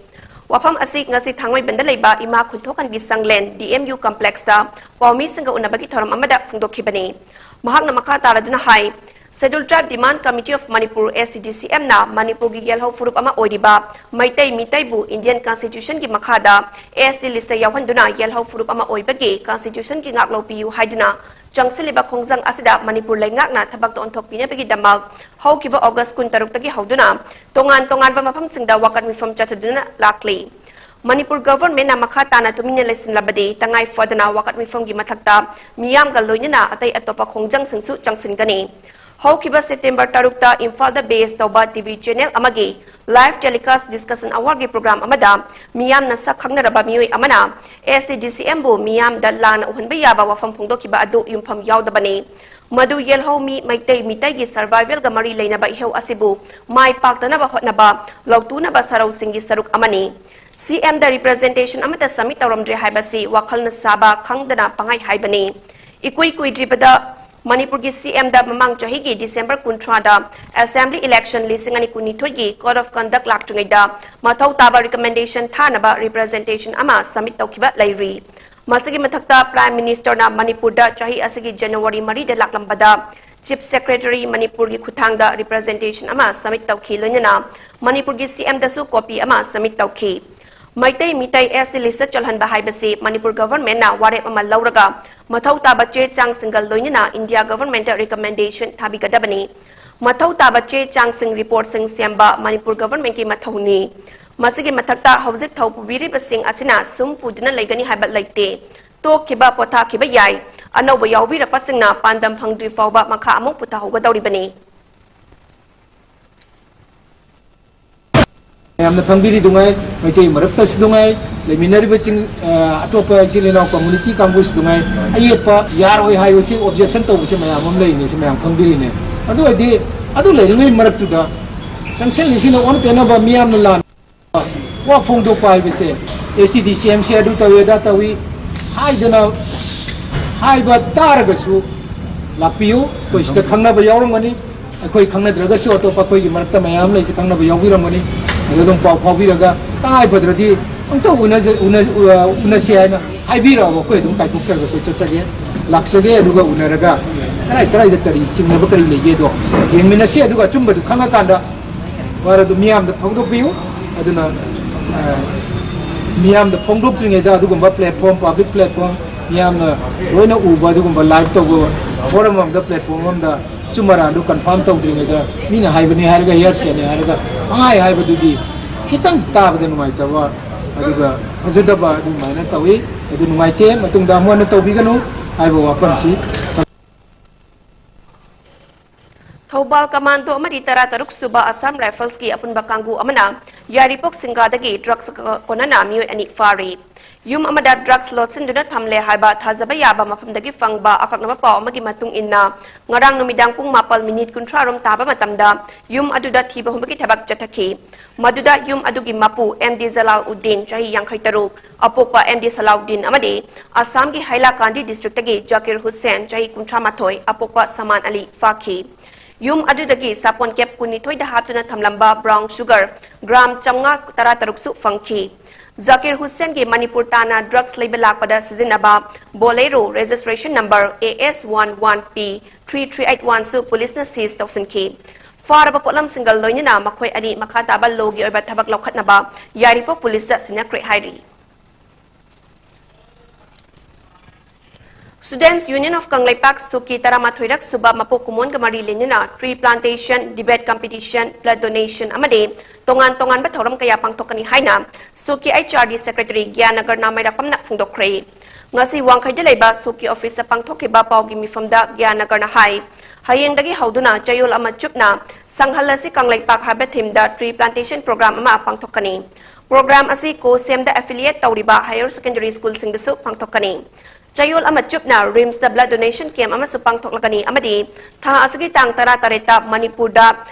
ꯋꯥꯐꯝ ꯑꯁꯤ ꯉꯁꯤ ꯊꯥꯡꯃꯩꯕꯟꯗ ꯂꯩꯕ ꯏꯃꯥ ꯈꯨꯟꯊꯣꯛꯍꯟꯕꯤ ꯁꯪꯂꯦꯟ, D M U complexꯇ ꯄꯥꯎꯃꯤꯁꯤꯡꯒ ꯎꯅꯕꯒꯤ ꯊꯧꯔꯝ ꯑꯃꯗ ꯐꯣꯡꯗꯣꯛꯈꯤꯕꯅꯤ꯫ ꯃꯍꯥꯛꯅ ꯃꯈꯥ ꯇꯥꯔꯗꯨꯅ ꯍꯥꯏ, Scheduled Tribe Demand Committee of Manipur, S T D C M ꯅ ꯃꯅꯤꯄꯨꯔꯒꯤ ꯌꯦꯜꯍꯧ ꯐꯨꯔꯨꯞ ꯑꯃ ꯑꯣꯏꯔꯤꯕ ꯃꯩꯇꯩ ꯃꯤꯇꯩꯕꯨ Indian Constitutionꯒꯤ ꯃꯈꯥꯗ S T listꯇ ꯌꯥꯎꯍꯟꯗꯨꯅ ꯌꯦꯜꯍꯧ ꯐꯨꯔꯨꯞ ꯑꯃ ꯑꯣꯏꯕꯒꯤ Constitutionꯒꯤ ꯉꯥꯛꯂꯧ ꯄꯤꯌꯨ ꯍꯥꯏꯗꯨꯅ ꯆꯪꯁꯤꯜꯂꯤꯕ ꯈꯣꯡꯖꯪ ꯑꯁꯤꯗ ꯃꯅꯤꯄꯨꯔ ꯂꯩꯉꯥꯛꯅ ꯊꯕꯛꯇ ꯑꯣꯟꯊꯣꯛꯄꯤꯅꯕꯒꯤꯗꯃꯛ ꯍꯧꯈꯤꯕ August ꯀꯨꯟꯇꯔꯨꯛꯇꯒꯤ ꯍꯧꯗꯨꯅ ꯇꯣꯉꯥꯟ ꯇꯣꯉꯥꯟꯕ ꯃꯐꯝꯁꯤꯡꯗ ꯋꯥꯀꯠ ꯃꯤꯐꯝ ꯆꯠꯊꯗꯨꯅ ꯂꯥꯛꯂꯤ꯫ ꯃꯅꯤꯄꯨꯔ ꯒꯚꯔꯟꯃꯦꯟꯠꯅ ꯃꯈꯥ ꯇꯥꯅ ꯇꯨꯃꯤꯟꯅ ꯂꯩꯁꯤꯜꯂꯕꯗꯤ ꯇꯉꯥꯏ ꯐꯗꯅ ꯋꯥꯀꯠ ꯃꯤꯐꯝꯒꯤ ꯃꯊꯛꯇ ꯃꯤꯌꯥꯝꯒ ꯂꯣꯏꯅꯅ ꯑꯇꯩ ꯑꯇꯣꯞꯄ ꯈꯣꯡꯖꯪꯁꯤꯡꯁꯨ ꯆꯪꯁꯤꯟꯒꯅꯤ꯫ ꯍꯧꯈꯤꯕ September ꯇꯔꯨꯛꯇ ꯏꯝꯐꯥꯜꯗ base ꯇꯧꯕ T V channel ꯑꯃꯒꯤ live telecast discussion hourꯒꯤ program ꯑꯃꯗ ꯃꯤꯌꯥꯝꯅ ꯁꯛ ꯈꯪꯅꯔꯕ ꯃꯤꯑꯣꯏ ꯑꯃꯅ S T D C Mꯕꯨ ꯃꯤꯌꯥꯝꯗ ꯂꯥꯟꯅ ꯎꯍꯟꯕ ꯌꯥꯕ ꯋꯥꯐꯝ ꯐꯣꯡꯗꯣꯛꯈꯤꯕ ꯑꯗꯨ ꯌꯨꯝꯐꯝ ꯌꯥꯎꯗꯕꯅꯤ꯫ ꯃꯗꯨ ꯌꯦꯜꯍꯧꯃꯤ ꯃꯩꯇꯩ ꯃꯤꯇꯩꯒꯤ survivalꯒ ꯃꯔꯤ ꯂꯩꯅꯕ ꯏꯍꯧ ꯑꯁꯤꯕꯨ ꯃꯥꯏ ꯄꯥꯛꯇꯅꯕ ꯍꯣꯠꯅꯕ ꯂꯧꯇꯨꯅꯕ ꯁꯔꯧꯁꯤꯡꯒꯤ ꯁꯔꯨꯛ ꯑꯃꯅꯤ꯫ C Mꯗ representation ꯑꯃꯠꯇ submit ꯇꯧꯔꯝꯗ꯭ꯔꯦ ꯍꯥꯏꯕꯁꯤ ꯋꯥꯈꯜꯅ ꯁꯥꯕ, ꯈꯪꯗꯅ ꯄꯪꯍꯥꯏ ꯍꯥꯏꯕꯅꯤ꯫ ꯏꯀꯨꯏ ꯀꯨꯏꯗ꯭ꯔꯤꯕꯗ ꯃꯅꯤꯄꯨꯔꯒꯤ C Mꯗ ꯃꯃꯥꯡ ꯆꯍꯤꯒꯤ December ꯀꯨꯟꯊ꯭ꯔꯥꯗ Assembly election ꯂꯤꯁꯤꯡ ꯑꯅꯤ ꯀꯨꯟꯅꯤꯊꯣꯏꯒꯤ Code of Conduct ꯂꯥꯛꯇ꯭ꯔꯤꯉꯩꯗ ꯃꯊꯧ ꯇꯥꯕ recommendation ꯊꯥꯅꯕ representation ꯑꯃ submit ꯇꯧꯈꯤꯕ ꯂꯩꯔꯤ꯫ ꯃꯁꯤꯒꯤ ꯃꯊꯛꯇ Prime Ministerꯅ ꯃꯅꯤꯄꯨꯔꯗ ꯆꯍꯤ ꯑꯁꯤꯒꯤ January ꯃꯔꯤꯗ ꯂꯥꯛꯂꯝꯕꯗ Chief Secretary ꯃꯅꯤꯄꯨꯔꯒꯤ ꯈꯨꯠꯊꯥꯡꯗ representation ꯑꯃ submit ꯇꯧꯈꯤ, ꯂꯣꯏꯅꯅ ꯃꯅꯤꯄꯨꯔꯒꯤ C Mꯗꯁꯨ copy ꯑꯃ submit ꯇꯧꯈꯤ꯫ ꯃꯩꯇꯩ ꯃꯤꯇꯩ S T listꯇ ꯆꯜꯍꯟꯕ ꯍꯥꯏꯕꯁꯤ ꯃꯅꯤꯄꯨꯔ ꯒꯚꯔꯟꯃꯦꯟꯠꯅ ꯋꯥꯔꯦꯞ ꯑꯃ ꯂꯧꯔꯒ ꯃꯊꯧ ꯇꯥꯕ ꯆꯦ ꯆꯥꯡꯁꯤꯡꯒ ꯂꯣꯏꯅꯅ ꯏꯟꯗꯤꯌꯥ ꯒꯚꯔꯟꯃꯦꯟꯠꯇ recommendation ꯊꯥꯕꯤꯒꯗꯕꯅꯤ꯫ ꯃꯊꯧ ꯇꯥꯕ ꯆꯦ ꯆꯥꯡꯁꯤꯡ, reportꯁꯤꯡ ꯁꯦꯝꯕ ꯃꯅꯤꯄꯨꯔ ꯒꯚꯔꯟꯃꯦꯟꯠꯀꯤ ꯃꯊꯧꯅꯤ꯫ ꯃꯁꯤꯒꯤ ꯃꯊꯛꯇ ꯍꯧꯖꯤꯛ ꯊꯧ ꯄꯨꯕꯤꯔꯤꯕꯁꯤꯡ ꯑꯁꯤꯅ ꯁꯨꯝ ꯄꯨꯗꯨꯅ ꯂꯩꯒꯅꯤ ꯍꯥꯏꯕ ꯂꯩꯇꯦ꯫ ꯇꯣꯛꯈꯤꯕ, ꯄꯣꯊꯥꯈꯤꯕ ꯌꯥꯏ꯫ ꯑꯅꯧꯕ ꯌꯥꯎꯕꯤꯔꯛꯄꯁꯤꯡꯅ ꯄꯥꯟꯗꯝ ꯐꯪꯗ꯭ꯔꯤ ꯐꯥꯎꯕ ꯃꯈꯥ ꯑꯃꯨꯛ ꯄꯨꯊꯍꯧꯒꯗꯧꯔꯤꯕꯅꯤ꯫ ꯃꯌꯥꯝꯅ ꯈꯪꯕꯤꯔꯤꯗꯨꯉꯥꯏ, ꯃꯩꯇꯩ ꯃꯔꯛꯇꯁꯨ ꯅꯨꯡꯉꯥꯏ, ꯂꯩꯃꯤꯟꯅꯔꯤꯕꯁꯤꯡ, ꯑ, ꯑꯇꯣꯞꯄ ꯏꯆꯤꯜ ꯏꯅꯥꯎ community ꯀꯥꯡꯕꯨꯁꯨ ꯅꯨꯡꯉꯥꯏ, ꯑꯌꯦꯠꯄ ꯌꯥꯔꯣꯏ ꯍꯥꯏꯕꯁꯤ objection ꯇꯧꯕꯁꯦ ꯃꯌꯥꯝ ꯑꯃ ꯂꯩꯔꯤꯅꯤ, ꯁꯤ ꯃꯌꯥꯝ ꯈꯪꯕꯤꯔꯤꯅꯦ꯫ ꯑꯗꯨ ꯑꯣꯏꯔꯗꯤ, ꯑꯗꯨ ꯂꯩꯔꯤꯉꯩ ꯃꯔꯛꯇꯨꯗ ꯆꯪꯁꯤꯜꯂꯤꯁꯤꯅ ꯑꯣꯟꯅ ꯇꯩꯅꯕ ꯃꯤꯌꯥꯝꯅ ꯂꯥꯟ ꯋꯥ ꯐꯣꯡꯗꯣꯛꯄ ꯍꯥꯏꯕꯁꯦ, "ꯑꯦ ꯁꯤ ꯗꯤ ꯁꯤ ꯑꯦꯝ ꯁꯤ ꯑꯗꯨ ꯇꯧꯏ, ꯑꯗꯥ ꯇꯧꯏ" ꯍꯥꯏꯗꯅ ꯍꯥꯏꯕ ꯇꯥꯔꯒꯁꯨ, ꯂꯥꯛꯄꯤꯌꯨ, ꯑꯩꯈꯣꯏ ꯁꯤꯗ ꯈꯪꯅꯕ ꯌꯥꯎꯔꯝꯒꯅꯤ, ꯑꯩꯈꯣꯏ ꯈꯪꯅꯗ꯭ꯔꯒꯁꯨ ꯑꯇꯣꯞꯄ ꯑꯩꯈꯣꯏꯒꯤ ꯃꯔꯛꯇ ꯃꯌꯥꯝ ꯂꯩꯁꯤ, ꯈꯪꯅꯕ ꯌꯥꯎꯕꯤꯔꯝꯒꯅꯤ꯫ ꯑꯗꯨ ꯑꯗꯨꯝ ꯄꯥꯎ ꯐꯥꯎꯕꯤꯔꯒ, ꯇꯉꯥꯏ ꯐꯗ꯭ꯔꯗꯤ ꯑꯝꯇ ꯎꯅꯖ-, ꯎꯅ-, ꯎ-, ꯎꯅꯁꯤ ꯍꯥꯏꯅ ꯍꯥꯏꯕꯤꯔꯛꯑꯕ, ꯑꯩꯈꯣꯏ ꯑꯗꯨꯝ ꯀꯥꯏꯊꯣꯛꯆꯔꯒ ꯑꯩꯈꯣꯏ ꯆꯠꯆꯒꯦ, ꯂꯥꯛꯆꯒꯦ꯫ ꯑꯗꯨꯒ ꯎꯅꯔꯒ ꯀꯗꯥꯏ ꯀꯗꯥꯏꯗ ꯀꯔꯤ ꯆꯤꯡꯅꯕ ꯀꯔꯤ ꯂꯩꯒꯦꯗꯣ ꯌꯦꯡꯃꯤꯟꯅꯁꯤ꯫ ꯑꯗꯨꯒ ꯑꯆꯨꯝꯕꯗꯨ ꯈꯪꯉꯀꯥꯟꯗ ꯋꯥꯔ ꯑꯗꯨ ꯃꯤꯌꯥꯝꯗ ꯐꯣꯡꯗꯣꯛꯄꯤꯌꯨ꯫ ꯑꯗꯨꯅ, ꯑ, ꯃꯤꯌꯥꯝꯗ ꯐꯣꯡꯗꯣꯛꯇ꯭ꯔꯤꯉꯩꯗ ꯑꯗꯨꯒꯨꯝꯕ platform, public platform, ꯃꯤꯌꯥꯝꯅ ꯂꯣꯏꯅ ꯎꯕ ꯑꯗꯨꯒꯨꯝꯕ live ꯇꯧꯕ forum ꯑꯃꯗ, platform ꯑꯃꯗ ꯑꯆꯨꯝ ꯑꯔꯥꯟꯗꯨ confirm ꯇꯧꯗ꯭ꯔꯤꯉꯩꯗ ꯃꯤꯅ ꯍꯥꯏꯕꯅꯤ ꯍꯥꯏꯔꯒ, hearsayꯅꯤ ꯍꯥꯏꯔꯒ ꯄꯪꯍꯥꯏ ꯍꯥꯏꯕꯗꯨꯗꯤ ꯈꯤꯇꯪ ꯇꯥꯕꯗ ꯅꯨꯡꯉꯥꯏꯇꯕ, ꯑꯗꯨꯒ ꯐꯖꯗꯕ ꯑꯗꯨꯃꯥꯏꯅ ꯇꯧꯏ꯫ ꯑꯗꯨ ꯅꯨꯡꯉꯥꯏꯇꯦ, ꯃꯇꯨꯡꯗ ꯑꯃꯨꯛ ꯍꯟꯅ ꯇꯧꯕꯤꯒꯅꯨ ꯍꯥꯏꯕ ꯋꯥꯐꯝꯁꯤ꯫ ꯊꯧꯕꯥꯜ ꯀꯃꯥꯟꯗꯣ ꯑꯃꯗꯤ ꯇꯔꯥ ꯇꯔꯨꯛ ꯁꯨꯕ ꯑꯁꯥꯝ ꯔꯥꯏꯐꯜꯁꯀꯤ ꯑꯄꯨꯟꯕ ꯀꯥꯡꯕꯨ ꯑꯃꯅ ꯌꯥꯏꯔꯤꯄꯣꯛ ꯁꯤꯡꯒꯥꯗꯒꯤ drugs ꯀꯣꯟꯅꯅ ꯃꯤꯑꯣꯏ ꯑꯅꯤ ꯐꯥꯔꯤ꯫ ꯌꯨꯝ ꯑꯃꯗ drugs ꯂꯣꯠꯁꯤꯟꯗꯨꯅ ꯊꯝꯂꯦ ꯍꯥꯏꯕ ꯊꯥꯖꯕ ꯌꯥꯕ ꯃꯐꯝꯗꯒꯤ ꯐꯪꯕ ꯑꯀꯛꯅꯕ ꯄꯥꯎ ꯑꯃꯒꯤ ꯃꯇꯨꯡ ꯏꯟꯅ, ꯉꯔꯥꯡ ꯅꯨꯃꯤꯗꯥꯡ ꯄꯨꯡ ꯃꯥꯄꯜ minute ꯀꯨꯟꯊ꯭ꯔꯥ ꯔꯣꯝ ꯇꯥꯕ ꯃꯇꯝꯗ ꯌꯨꯝ ꯑꯗꯨꯗ ꯊꯤꯕ ꯍꯨꯝꯕꯒꯤ ꯊꯕꯛ ꯆꯠꯊꯈꯤ꯫ ꯃꯗꯨꯗ ꯌꯨꯝ ꯑꯗꯨꯒꯤ ꯃꯄꯨ ꯑꯦꯝ ꯗꯤ ꯖꯂꯥꯜ ꯎꯗꯤꯟ, ꯆꯍꯤ ꯌꯥꯡꯈꯩ ꯇꯔꯨꯛ, ꯑꯄꯣꯛꯄ ꯑꯦꯝ ꯗꯤ ꯁꯂꯥꯎꯗꯤꯟ ꯑꯃꯗꯤ ꯑꯁꯥꯝꯒꯤ ꯍꯥꯏꯂꯥꯀꯥꯟꯗꯤ districtꯇꯒꯤ ꯖꯥꯀꯤꯔ ꯍꯨꯁꯦꯟ, ꯆꯍꯤ ꯀꯨꯟꯊ꯭ꯔꯥ ꯃꯥꯊꯣꯏ, ꯑꯄꯣꯛꯄ ꯁꯃꯥꯟ ꯑꯂꯤ ꯐꯥꯈꯤ꯫ ꯌꯨꯝ ꯑꯗꯨꯗꯒꯤ ꯁꯥꯄꯣꯟ cap ꯀꯨꯟꯅꯤꯊꯣꯏꯗ ꯍꯥꯞꯇꯨꯅ ꯊꯝꯂꯝꯕ brown sugar gram ꯆꯥꯝꯃꯉꯥ ꯇꯔꯥ ꯇꯔꯨꯛꯁꯨ ꯐꯪꯈꯤ꯫ ꯖꯥꯀꯤꯔ ꯍꯨꯁꯦꯟꯒꯤ ꯃꯅꯤꯄꯨꯔ ꯇꯥꯟꯅ drugs ꯂꯩꯕ ꯂꯥꯛꯄꯗ ꯁꯤꯖꯤꯟꯅꯕ Bolero registration number A S one one P three three eight one ꯁꯨ ꯄꯨꯂꯤꯁꯅ seize ꯇꯧꯁꯤꯟꯈꯤ꯫ ꯐꯥꯔꯕ ꯄꯣꯠꯂꯝꯁꯤꯡꯒ ꯂꯣꯏꯅꯅ ꯃꯈꯣꯏ ꯑꯅꯤ ꯃꯈꯥ ꯇꯥꯕ lawꯒꯤ ꯑꯣꯏꯕ ꯊꯕꯛ ꯂꯧꯈꯠꯅꯕ ꯌꯥꯏꯔꯤꯄꯣꯛ ꯄꯨꯂꯤꯁꯇ ꯁꯤꯟꯅꯈ꯭ꯔꯦ ꯍꯥꯏꯔꯤ꯫ Students Union of ꯀꯪꯂꯩꯄꯥꯛ ꯁꯨꯀꯤ ꯇꯔꯥꯃꯥꯊꯣꯏꯔꯛ ꯁꯨꯕ ꯃꯄꯣꯛ ꯀꯨꯝꯑꯣꯟꯒ ꯃꯔꯤ ꯂꯩꯅꯅ tree plantation, debate competition, blood donation ꯑꯃꯗꯤ ꯇꯣꯉꯥꯟ ꯇꯣꯉꯥꯟꯕ ꯊꯧꯔꯝ ꯀꯌꯥ ꯄꯥꯡꯊꯣꯛꯀꯅꯤ ꯍꯥꯏꯅ ꯁꯨꯀꯤ H R D secretary ꯒ꯭ꯌꯥꯅꯒꯔꯅ ꯃꯩꯔꯥꯛꯄꯝꯅ ꯐꯣꯡꯗꯣꯛꯈ꯭ꯔꯦ꯫ ꯉꯁꯤ ꯋꯥꯡꯈꯩꯗ ꯂꯩꯕ ꯁꯨꯀꯤ officeꯇ ꯄꯥꯡꯊꯣꯛꯈꯤꯕ ꯄꯥꯎꯒꯤ ꯃꯤꯐꯝꯗ ꯒ꯭ꯌꯥꯅꯒꯔꯅ ꯍꯥꯏ, ꯍꯌꯦꯡꯗꯒꯤ ꯍꯧꯗꯨꯅ ꯆꯌꯣꯜ ꯑꯃ ꯆꯨꯞꯅ ꯁꯪꯍꯜꯂꯁꯤ ꯀꯪꯂꯩꯄꯥꯛ ꯍꯥꯏꯕ theme ꯗ tree plantation program ꯑꯃ ꯄꯥꯡꯊꯣꯛꯀꯅꯤ꯫ Program ꯑꯁꯤ COSEM ꯗ affiliate ꯇꯧꯔꯤꯕ higher secondary school ꯁꯤꯡꯗꯁꯨ ꯄꯥꯡꯊꯣꯛꯀꯅꯤ꯫ ꯆꯌꯣꯜ ꯑꯃ ꯆꯨꯞꯅ RIMS ꯇ blood donation camp ꯑꯃꯁꯨ ꯄꯥꯡꯊꯣꯛꯂꯒꯅꯤ ꯑꯃꯗꯤ ꯊꯥ ꯑꯁꯤꯒꯤ ꯇꯥꯡ ꯇꯔꯥ ꯇꯔꯦꯠꯇ ꯃꯅꯤꯄꯨꯔꯗ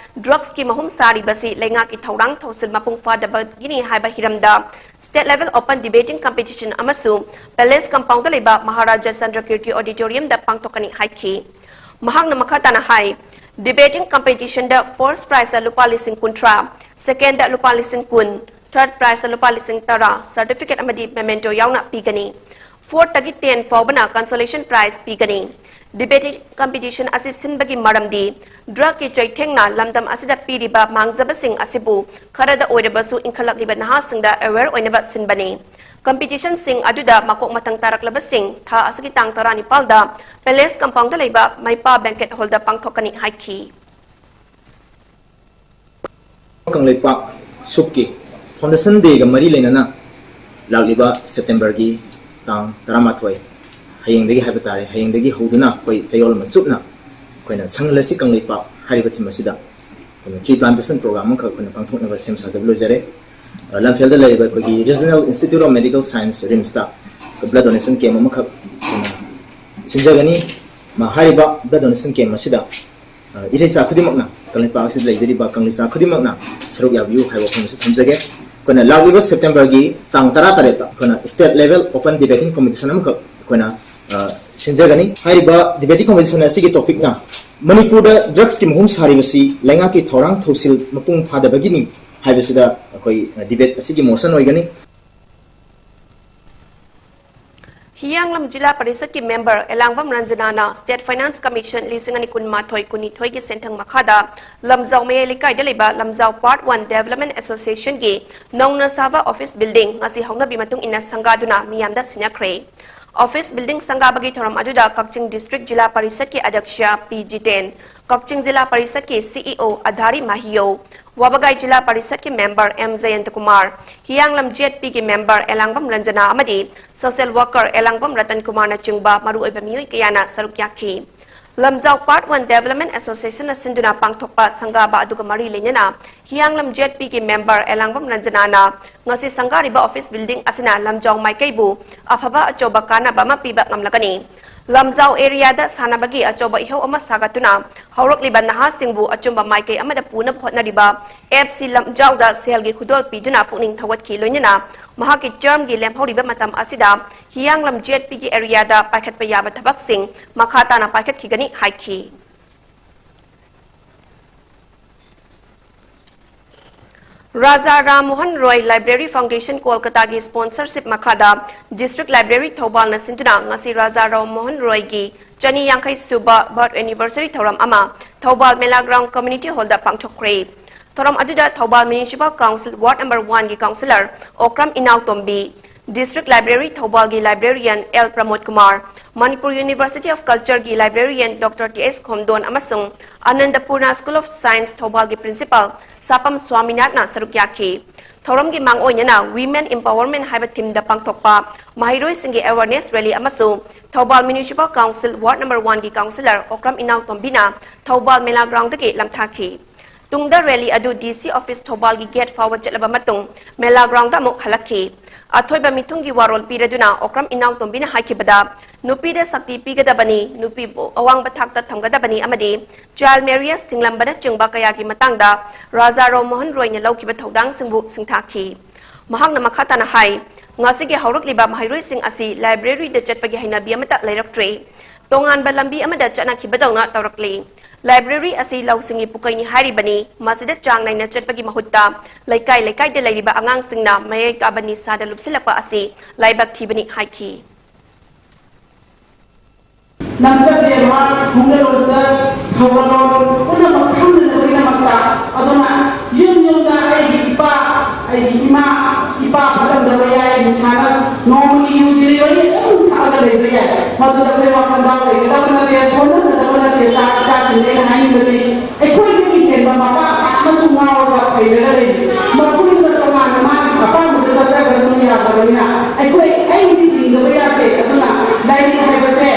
drugs ꯀꯤ ꯃꯍꯨꯝ ꯁꯥꯔꯤꯕꯁꯤ ꯂꯩꯉꯥꯛꯀꯤ ꯊꯧꯔꯥꯡ ꯊꯧꯁꯤꯜ ꯃꯄꯨꯡ ꯐꯥꯗꯕꯒꯤꯅꯤ ꯍꯥꯏꯕ ꯍꯤꯔꯝꯗ state level open debating competition ꯑꯃꯁꯨ Palace Compound ꯗ ꯂꯩꯕ ꯃꯍꯥꯔꯥꯖꯥ ꯆꯟꯗ꯭ꯔꯀꯤꯔꯇꯤ Auditorium ꯗ ꯄꯥꯡꯊꯣꯛꯀꯅꯤ ꯍꯥꯏꯈꯤ꯫ ꯃꯍꯥꯛꯅ ꯃꯈꯥ ꯇꯥꯅ ꯍꯥꯏ, debating competition ꯗ first prize ꯇ ꯂꯨꯄꯥ ꯂꯤꯁꯤꯡ ꯀꯨꯟꯊ꯭ꯔꯥ, second ꯗ ꯂꯨꯄꯥ ꯂꯤꯁꯤꯡ ꯀꯨꯟ, third prize ꯇ ꯂꯨꯄꯥ ꯂꯤꯁꯤꯡ ꯇꯔꯥ, certificate ꯑꯃꯗꯤ memento ꯌꯥꯎꯅ ꯄꯤꯒꯅꯤ꯫ Fourth ꯇꯒꯤ ten ꯐꯥꯎꯕꯅ consolation prize ꯄꯤꯒꯅꯤ꯫ Debating competition ꯑꯁꯤ ꯁꯤꯟꯕꯒꯤ ꯃꯔꯝꯗꯤ drug ꯀꯤ ꯆꯩꯊꯦꯡꯅ ꯂꯝꯗꯝ ꯑꯁꯤꯗ ꯄꯤꯔꯤꯕ ꯃꯥꯡꯖꯕꯁꯤꯡ ꯑꯁꯤꯕꯨ ꯈꯔꯗ ꯑꯣꯏꯔꯕꯁꯨ ꯏꯟꯈꯠꯂꯛꯂꯤꯕ ꯅꯍꯥꯁꯤꯡꯗ aware ꯑꯣꯏꯅꯕ ꯁꯤꯟꯕꯅꯤ꯫ Competition ꯁꯤꯡ ꯑꯗꯨꯗ ꯃꯀꯣꯛ ꯃꯊꯪ ꯇꯥꯔꯛꯂꯕꯁꯤꯡ ꯊꯥ ꯑꯁꯤꯒꯤ ꯇꯥꯡ ꯇꯔꯥꯅꯤꯄꯥꯜꯗ Palace Compound ꯗ ꯂꯩꯕ ꯃꯩꯄꯥ banquet hall ꯗ ꯄꯥꯡꯊꯣꯛꯀꯅꯤ ꯍꯥꯏꯈꯤ꯫ ꯀꯪꯂꯩꯄꯥꯛ ꯁꯨꯞꯀꯤ Foundation Day ꯒ ꯃꯔꯤ ꯂꯩꯅꯅ ꯂꯥꯛꯂꯤꯕ September ꯒꯤ ꯇꯥꯡ ꯇꯔꯥꯃꯥꯊꯣꯏ, ꯍꯌꯦꯡꯗꯒꯤ ꯍꯥꯏꯕ ꯇꯥꯔꯦ, ꯍꯌꯦꯡꯗꯒꯤ ꯍꯧꯗꯨꯅ ꯑꯩꯈꯣꯏ ꯆꯌꯣꯜ ꯑꯃ ꯆꯨꯞꯅ ꯑꯩꯈꯣꯏꯅ ꯁꯪꯍꯜꯂꯁꯤ ꯀꯪꯂꯩꯄꯥꯛ ꯍꯥꯏꯔꯤꯕ theme ꯑꯁꯤꯗ ꯑꯩꯈꯣꯏꯅ tree plantation program ꯑꯃꯈꯛ ꯑꯩꯈꯣꯏꯅ ꯄꯥꯡꯊꯣꯛꯅꯕ ꯁꯦꯝ ꯁꯥꯖꯕ ꯂꯣꯏꯖꯔꯦ꯫ ꯑ, ꯂꯝꯐꯦꯜꯗ ꯂꯩꯔꯤꯕ ꯑꯩꯈꯣꯏꯒꯤ Regional Institute of Medical Science, RIMS ꯇ blood donation camp ꯑꯃꯈꯛ ꯑꯩꯈꯣꯏꯅ ꯁꯤꯟꯖꯒꯅꯤ꯫ ꯃ-, ꯍꯥꯏꯔꯤꯕ blood donation camp ꯑꯁꯤꯗ, ꯑ, ꯏꯔꯩꯆꯥ ꯈꯨꯗꯤꯡꯃꯛꯅ, ꯀꯪꯂꯩꯄꯥꯛ ꯑꯁꯤꯗ ꯂꯩꯕꯤꯔꯤꯕ ꯀꯪꯂꯩꯆꯥ ꯈꯨꯗꯤꯡꯃꯛꯅ ꯁꯔꯨꯛ ꯌꯥꯕꯤꯌꯨ ꯍꯥꯏꯕ ꯋꯥꯐꯝ ꯑꯁꯤ ꯊꯝꯖꯒꯦ꯫ ꯑꯩꯈꯣꯏꯅ ꯂꯥꯛꯂꯤꯕ September ꯒꯤ ꯇꯥꯡ ꯇꯔꯥ ꯇꯔꯦꯠꯇ ꯑꯩꯈꯣꯏꯅ state level open debating competition ꯑꯃꯈꯛ ꯑꯩꯈꯣꯏꯅ, ꯑ, ꯁꯤꯟꯖꯒꯅꯤ꯫ ꯍꯥꯏꯔꯤꯕ debating competition ꯑꯁꯤꯒꯤ topic ꯅ ꯃꯅꯤꯄꯨꯔꯗ drugs ꯀꯤ ꯃꯍꯨꯝ ꯁꯥꯔꯤꯕꯁꯤ ꯂꯩꯉꯥꯛꯀꯤ ꯊꯧꯔꯥꯡ ꯊꯧꯁꯤꯜ ꯃꯄꯨꯡ ꯐꯥꯗꯕꯒꯤꯅꯤ ꯍꯥꯏꯕꯁꯤꯗ ꯑꯩꯈꯣꯏ, ꯑ, debate ꯑꯁꯤꯒꯤ motion ꯑꯣꯏꯒꯅꯤ꯫ ꯍꯤꯌꯥꯡꯂꯝ ꯖꯤꯂꯥ ꯄꯔꯤꯁꯠꯀꯤ member ꯑꯦꯂꯥꯡꯕꯝ ꯔꯟꯖꯅꯥꯅ State Finance Commission ꯂꯤꯁꯤꯡ ꯑꯅꯤ ꯀꯨꯟꯃꯥꯊꯣꯏ ꯀꯨꯟꯅꯤꯊꯣꯏꯒꯤ ꯁꯦꯟꯊꯪ ꯃꯈꯥꯗ ꯂꯝꯖꯥꯎ ꯃꯌꯥꯏ ꯂꯩꯀꯥꯏꯗ ꯂꯩꯕ ꯂꯝꯖꯥꯎ Part One Development Association ꯒꯤ ꯅꯧꯅ ꯁꯥꯕ office building ꯉꯁꯤ ꯍꯧꯅꯕꯤ ꯃꯇꯨꯡ ꯏꯟꯅ ꯁꯪꯒꯥꯗꯨꯅ ꯃꯤꯌꯥꯝꯗ ꯁꯤꯟꯅꯈ꯭ꯔꯦ꯫ Office building ꯁꯪꯒꯥꯕꯒꯤ ꯊꯧꯔꯝ ꯑꯗꯨꯗ ꯀꯛꯆꯤꯡ district ꯖꯤꯂꯥ ꯄꯔꯤꯁꯠꯀꯤ ꯑꯗ꯭ꯌꯛꯁ ꯄꯤ ꯖꯤꯇꯦꯟ, ꯀꯛꯆꯤꯡ ꯖꯤꯂꯥ ꯄꯔꯤꯁꯠꯀꯤ CEO ꯑꯙꯥꯔꯤ ꯃꯍꯤꯌꯧ, ꯋꯥꯕꯒꯥꯏ ꯖꯤꯂꯥ ꯄꯔꯤꯁꯠꯀꯤ member ꯑꯦꯝ ꯖꯌꯟꯇꯀꯨꯃꯥꯔ, ꯍꯤꯌꯥꯡꯂꯝ ꯖꯦꯠ ꯄꯤꯒꯤ member ꯑꯦꯂꯥꯡꯕꯝ ꯔꯟꯖꯅꯥ ꯑꯃꯗꯤ social worker ꯑꯦꯂꯥꯡꯕꯝ ꯔꯇꯟ ꯀꯨꯃꯥꯔꯅꯆꯤꯡꯕ ꯃꯔꯨꯑꯣꯏꯕ ꯃꯤꯑꯣꯏ ꯀꯌꯥꯅ ꯁꯔꯨꯛ ꯌꯥꯈꯤ꯫ ꯂꯝꯖꯥꯎ Part One Development Association ꯅ ꯁꯤꯟꯗꯨꯅ ꯄꯥꯡꯊꯣꯛꯄ ꯁꯪꯒꯥꯕ ꯑꯗꯨꯒ ꯃꯔꯤ ꯂꯩꯅꯅ ꯍꯤꯌꯥꯡꯂꯝ ꯖꯦꯗ ꯄꯤ ꯒꯤ ꯃꯦꯝꯕꯔ ꯑꯦꯂꯥꯡꯕꯝ ꯔꯟꯖꯅꯥꯅ ꯉꯁꯤ ꯁꯪꯒꯥꯔꯤꯕ ꯑꯣꯐꯤꯁ ꯕꯤꯜꯗꯤꯡ ꯑꯁꯤꯅ ꯂꯝꯖꯥꯎ ꯃꯥꯏꯀꯩꯕꯨ ꯑꯐꯕ ꯑꯆꯧꯕ ꯀꯥꯟꯅꯕ ꯑꯃ ꯄꯤꯕ ꯉꯝꯂꯒꯅꯤ꯫ ꯂꯝꯖꯥꯎ ꯑꯦꯔꯤꯌꯥꯗ ꯁꯥꯟꯅꯕꯒꯤ ꯑꯆꯧꯕ ꯏꯍꯧ ꯑꯃ ꯁꯥꯒꯠꯇꯨꯅ ꯍꯧꯔꯛꯂꯤꯕ ꯅꯍꯥꯁꯤꯡꯕꯨ ꯑꯆꯨꯝꯕ ꯃꯥꯏꯀꯩ ꯑꯃꯗ ꯄꯨꯅꯕ ꯍꯣꯠꯅꯔꯤꯕ ꯑꯦꯐ ꯁꯤ ꯂꯝꯖꯥꯎꯗ ꯁꯦꯜꯒꯤ ꯈꯨꯗꯣꯜ ꯄꯤꯗꯨꯅ ꯄꯨꯛꯅꯤꯡ ꯊꯧꯒꯠꯈꯤ꯫ ꯂꯣꯏꯅꯅ ꯃꯍꯥꯛꯀꯤ ꯇꯔꯝꯒꯤ ꯂꯦꯝꯍꯧꯔꯤꯕ ꯃꯇꯝ ꯑꯁꯤꯗ ꯍꯤꯌꯥꯡꯂꯝ ꯖꯦꯗ ꯄꯤ ꯒꯤ ꯑꯦꯔꯤꯌꯥꯗ ꯄꯥꯏꯈꯠꯄ ꯌꯥꯕ ꯊꯕꯛꯁꯤꯡ ꯃꯈꯥ ꯇꯥꯅ ꯄꯥꯏꯈꯠꯈꯤꯒꯅꯤ ꯍꯥꯏꯈꯤ꯫ ꯔꯥꯖꯥ ꯔꯥꯝ ꯃꯣꯍꯟ ꯔꯣꯏ ꯂꯥꯏꯕ꯭ꯔꯦꯔꯤ ꯐꯥꯎꯟꯗꯦꯁꯟ ꯀꯣꯜꯀꯇꯥꯒꯤ ꯁ꯭ꯄꯣꯟꯁꯔꯁꯤꯞ ꯃꯈꯥꯗ ꯗꯤꯁꯇ꯭ꯔꯤꯛ ꯂꯥꯏꯕ꯭ꯔꯦꯔꯤ ꯊꯧꯕꯥꯜꯅ ꯁꯤꯟꯗꯨꯅ ꯉꯁꯤ ꯔꯥꯖꯥ ꯔꯥꯝ ꯃꯣꯍꯟ ꯔꯣꯏꯒꯤ ꯆꯅꯤ ꯌꯥꯡꯈꯩ ꯁꯨꯕ ꯕꯔꯊ ꯑꯦꯅꯤꯚꯔꯁꯔꯤ ꯊꯧꯔꯝ ꯑꯃ ꯊꯧꯕꯥꯜ ꯃꯦꯂꯥ ꯒ꯭ꯔꯥꯎꯟ ꯀꯝꯃ꯭ꯌꯨꯅꯤꯇꯤ ꯍꯣꯜꯗ ꯄꯥꯡꯊꯣꯛꯈ꯭ꯔꯦ꯫ ꯊꯧꯔꯝ ꯑꯗꯨꯗ Thoubal municipal council ward number ꯋꯥꯟꯒꯤ councillor Okram Inaotombi, district library ꯊꯧꯕꯥꯜꯒꯤ librarian L Pramod Kumar, Manipur university of ꯀꯜꯆꯔꯒꯤ librarian doctor T S Khomdon ꯑꯃꯁꯨꯡ ꯑꯅꯟꯗꯄꯨꯔꯅꯥ ꯁ꯭ꯀꯨꯜ ꯑꯣꯐ ꯁꯥꯏꯟꯁ ꯊꯧꯕꯥꯜꯒꯤ ꯄ꯭ꯔꯤꯟꯁꯤꯄꯥꯜ ꯁꯥꯄꯝ ꯁ꯭ꯋꯥꯃꯤꯅꯥꯊꯅ ꯁꯔꯨꯛ ꯌꯥꯈꯤ꯫ ꯊꯧꯔꯝꯒꯤ ꯃꯥꯡꯑꯣꯏꯅꯅ Women Empowerment ꯍꯥꯏꯕ ꯊꯤꯝꯗ ꯄꯥꯡꯊꯣꯛꯄ ꯃꯍꯩꯔꯣꯏꯁꯤꯡꯒꯤ ꯑꯦꯋꯥꯔꯅꯦꯁ ꯔꯦꯂꯤ ꯑꯃꯁꯨ Thoubal municipal council ward number ꯋꯥꯟꯒꯤ ꯀꯥꯎꯟꯁꯤꯂꯔ ꯑꯣꯀ꯭ꯔꯝ ꯏꯅꯥꯎꯇꯣꯝꯕꯤꯅ ꯊꯧꯕꯥꯜ ꯃꯦꯂꯥ ꯒ꯭ꯔꯥꯎꯟꯗꯒꯤ ꯂꯝꯊꯥꯈꯤ꯫ ꯇꯨꯡꯗ ꯔꯦꯂꯤ ꯑꯗꯨ ꯗꯤ ꯁꯤ ꯑꯣꯐꯤꯁ ꯊꯧꯕꯥꯜꯒꯤ ꯒꯦꯠ ꯐꯥꯎꯕ ꯆꯠꯂꯕ ꯃꯇꯨꯡ ꯃꯦꯂꯥ ꯒ꯭ꯔꯥꯎꯟꯗ ꯑꯃꯨꯛ ꯍꯜꯂꯛꯈꯤ꯫ ꯑꯊꯣꯏꯕ ꯃꯤꯊꯨꯡꯒꯤ ꯋꯥꯔꯣꯜ ꯄꯤꯔꯗꯨꯅ ꯑꯣꯀ꯭ꯔꯝ ꯏꯅꯥꯎꯇꯣꯝꯕꯤꯅ ꯍꯥꯏꯈꯤꯕꯗ, ꯅꯨꯄꯤꯗ ꯁꯛꯇꯤ ꯄꯤꯒꯗꯕꯅꯤ, ꯅꯨꯄꯤꯕꯨ ꯑꯋꯥꯡꯕ ꯊꯥꯛꯇ ꯊꯝꯒꯗꯕꯅꯤ ꯑꯃꯗꯤ ꯆꯥꯏꯜꯗ ꯃꯦꯔꯤꯌꯦꯖ ꯊꯤꯡꯂꯝꯕꯅꯆꯤꯡꯕ ꯀꯌꯥꯒꯤ ꯃꯇꯥꯡꯗ ꯔꯥꯖꯥ ꯔꯥꯝ ꯃꯣꯍꯟ ꯔꯣꯏꯅ ꯂꯧꯈꯤꯕ ꯊꯧꯗꯥꯡꯁꯤꯡꯕꯨ ꯁꯤꯡꯊꯥꯈꯤ꯫ ꯃꯍꯥꯛꯅ ꯃꯈꯥ ꯇꯥꯅ ꯍꯥꯏ, ꯉꯁꯤꯒꯤ ꯍꯧꯔꯛꯂꯤꯕ ꯃꯍꯩꯔꯣꯏꯁꯤꯡ ꯑꯁꯤ ꯂꯥꯏꯕ꯭ꯔꯦꯔꯤꯗ ꯆꯠꯄꯒꯤ ꯍꯩꯅꯕꯤ ꯑꯃꯠꯇ ꯂꯩꯔꯛꯇ꯭ꯔꯦ꯫ ꯇꯣꯉꯥꯟꯕ ꯂꯝꯕꯤ ꯑꯃꯗ ꯆꯠꯅꯈꯤꯕꯗꯧꯅ ꯇꯧꯔꯛꯂꯤ꯫ ꯂꯥꯏꯕ꯭ꯔꯦꯔꯤ ꯑꯁꯤ ꯂꯧꯁꯤꯡꯒꯤ ꯄꯨꯀꯩꯅꯤ ꯍꯥꯏꯔꯤꯕꯅꯤ꯫ ꯃꯁꯤꯗ ꯆꯥꯡ ꯅꯥꯏꯅ ꯆꯠꯄꯒꯤ ꯃꯍꯨꯠꯇ ꯂꯩꯀꯥꯏ ꯂꯩꯀꯥꯏꯗ ꯂꯩꯔꯤꯕ ꯑꯉꯥꯡꯁꯤꯡꯅ ꯃꯌꯥꯏ ꯀꯥꯕ ꯅꯤꯁꯥꯗ ꯂꯨꯞꯁꯤꯜꯂꯛꯄ ꯑꯁꯤ ꯂꯥꯏꯕꯛ ꯊꯤꯕꯅꯤ ꯍꯥꯏꯈꯤ꯫ ꯅꯝꯆꯠ ꯕꯦꯕꯥꯔ, ꯈꯣꯡꯗ ꯂꯣꯟꯆꯠ, ꯊꯧꯒꯜꯂꯣꯟ ꯄꯨꯝꯅꯃꯛ ꯈꯪꯅꯅꯕꯒꯤꯗꯃꯛꯇ꯫ ꯑꯗꯨꯅ ꯌꯨꯝ ꯌꯨꯝꯗ ꯑꯩꯒꯤ ꯏꯄꯥ, ꯑꯩꯒꯤ ꯏꯃꯥ, ꯏꯄꯥ ꯐꯠꯂꯝꯗꯕ ꯌꯥꯏ, ꯅꯤꯁꯥꯅ ꯅꯣꯡꯃꯒꯤ ꯌꯨ ꯗꯤꯂꯤꯚꯔꯤ ꯑꯗꯨꯝ ꯊꯛꯑꯒ ꯂꯩꯕ ꯌꯥꯏ꯫ ꯃꯗꯨꯗ ꯑꯩꯈꯣꯏ ꯋꯥꯈꯜ ꯂꯩꯒꯗꯕ ꯅꯠꯇꯦ, ꯁꯣꯟꯊꯒꯗꯕ ꯅꯠꯇꯦ꯫ ꯏꯆꯥ, ꯏꯆꯥꯁꯤꯡꯗ ꯑꯩꯅ ꯍꯥꯏꯅꯤꯡꯕꯗꯤ, ꯑꯩꯈꯣꯏꯗꯒꯤ ꯍꯦꯟꯕ ꯃꯄꯥ ꯀꯌꯥ ꯑꯃꯁꯨ ꯉꯥꯎꯔꯒ ꯐꯩꯔꯒ ꯂꯩꯔꯤ꯫ ꯃꯈꯣꯏꯅ ꯇꯣꯉꯥꯟꯅ ꯃꯥꯒꯤ ꯑꯄꯥꯝꯕꯗ ꯆꯠꯆꯈ꯭ꯔꯁꯅꯨ ꯌꯥꯗꯕꯅꯤꯅ, ꯑꯩꯈꯣꯏ, ꯑꯩꯗꯤ ꯍꯤꯡꯗꯕ ꯌꯥꯗꯦ꯫ ꯑꯗꯨꯅ ꯂꯥꯏꯔꯤꯛ ꯍꯥꯏꯕꯁꯦ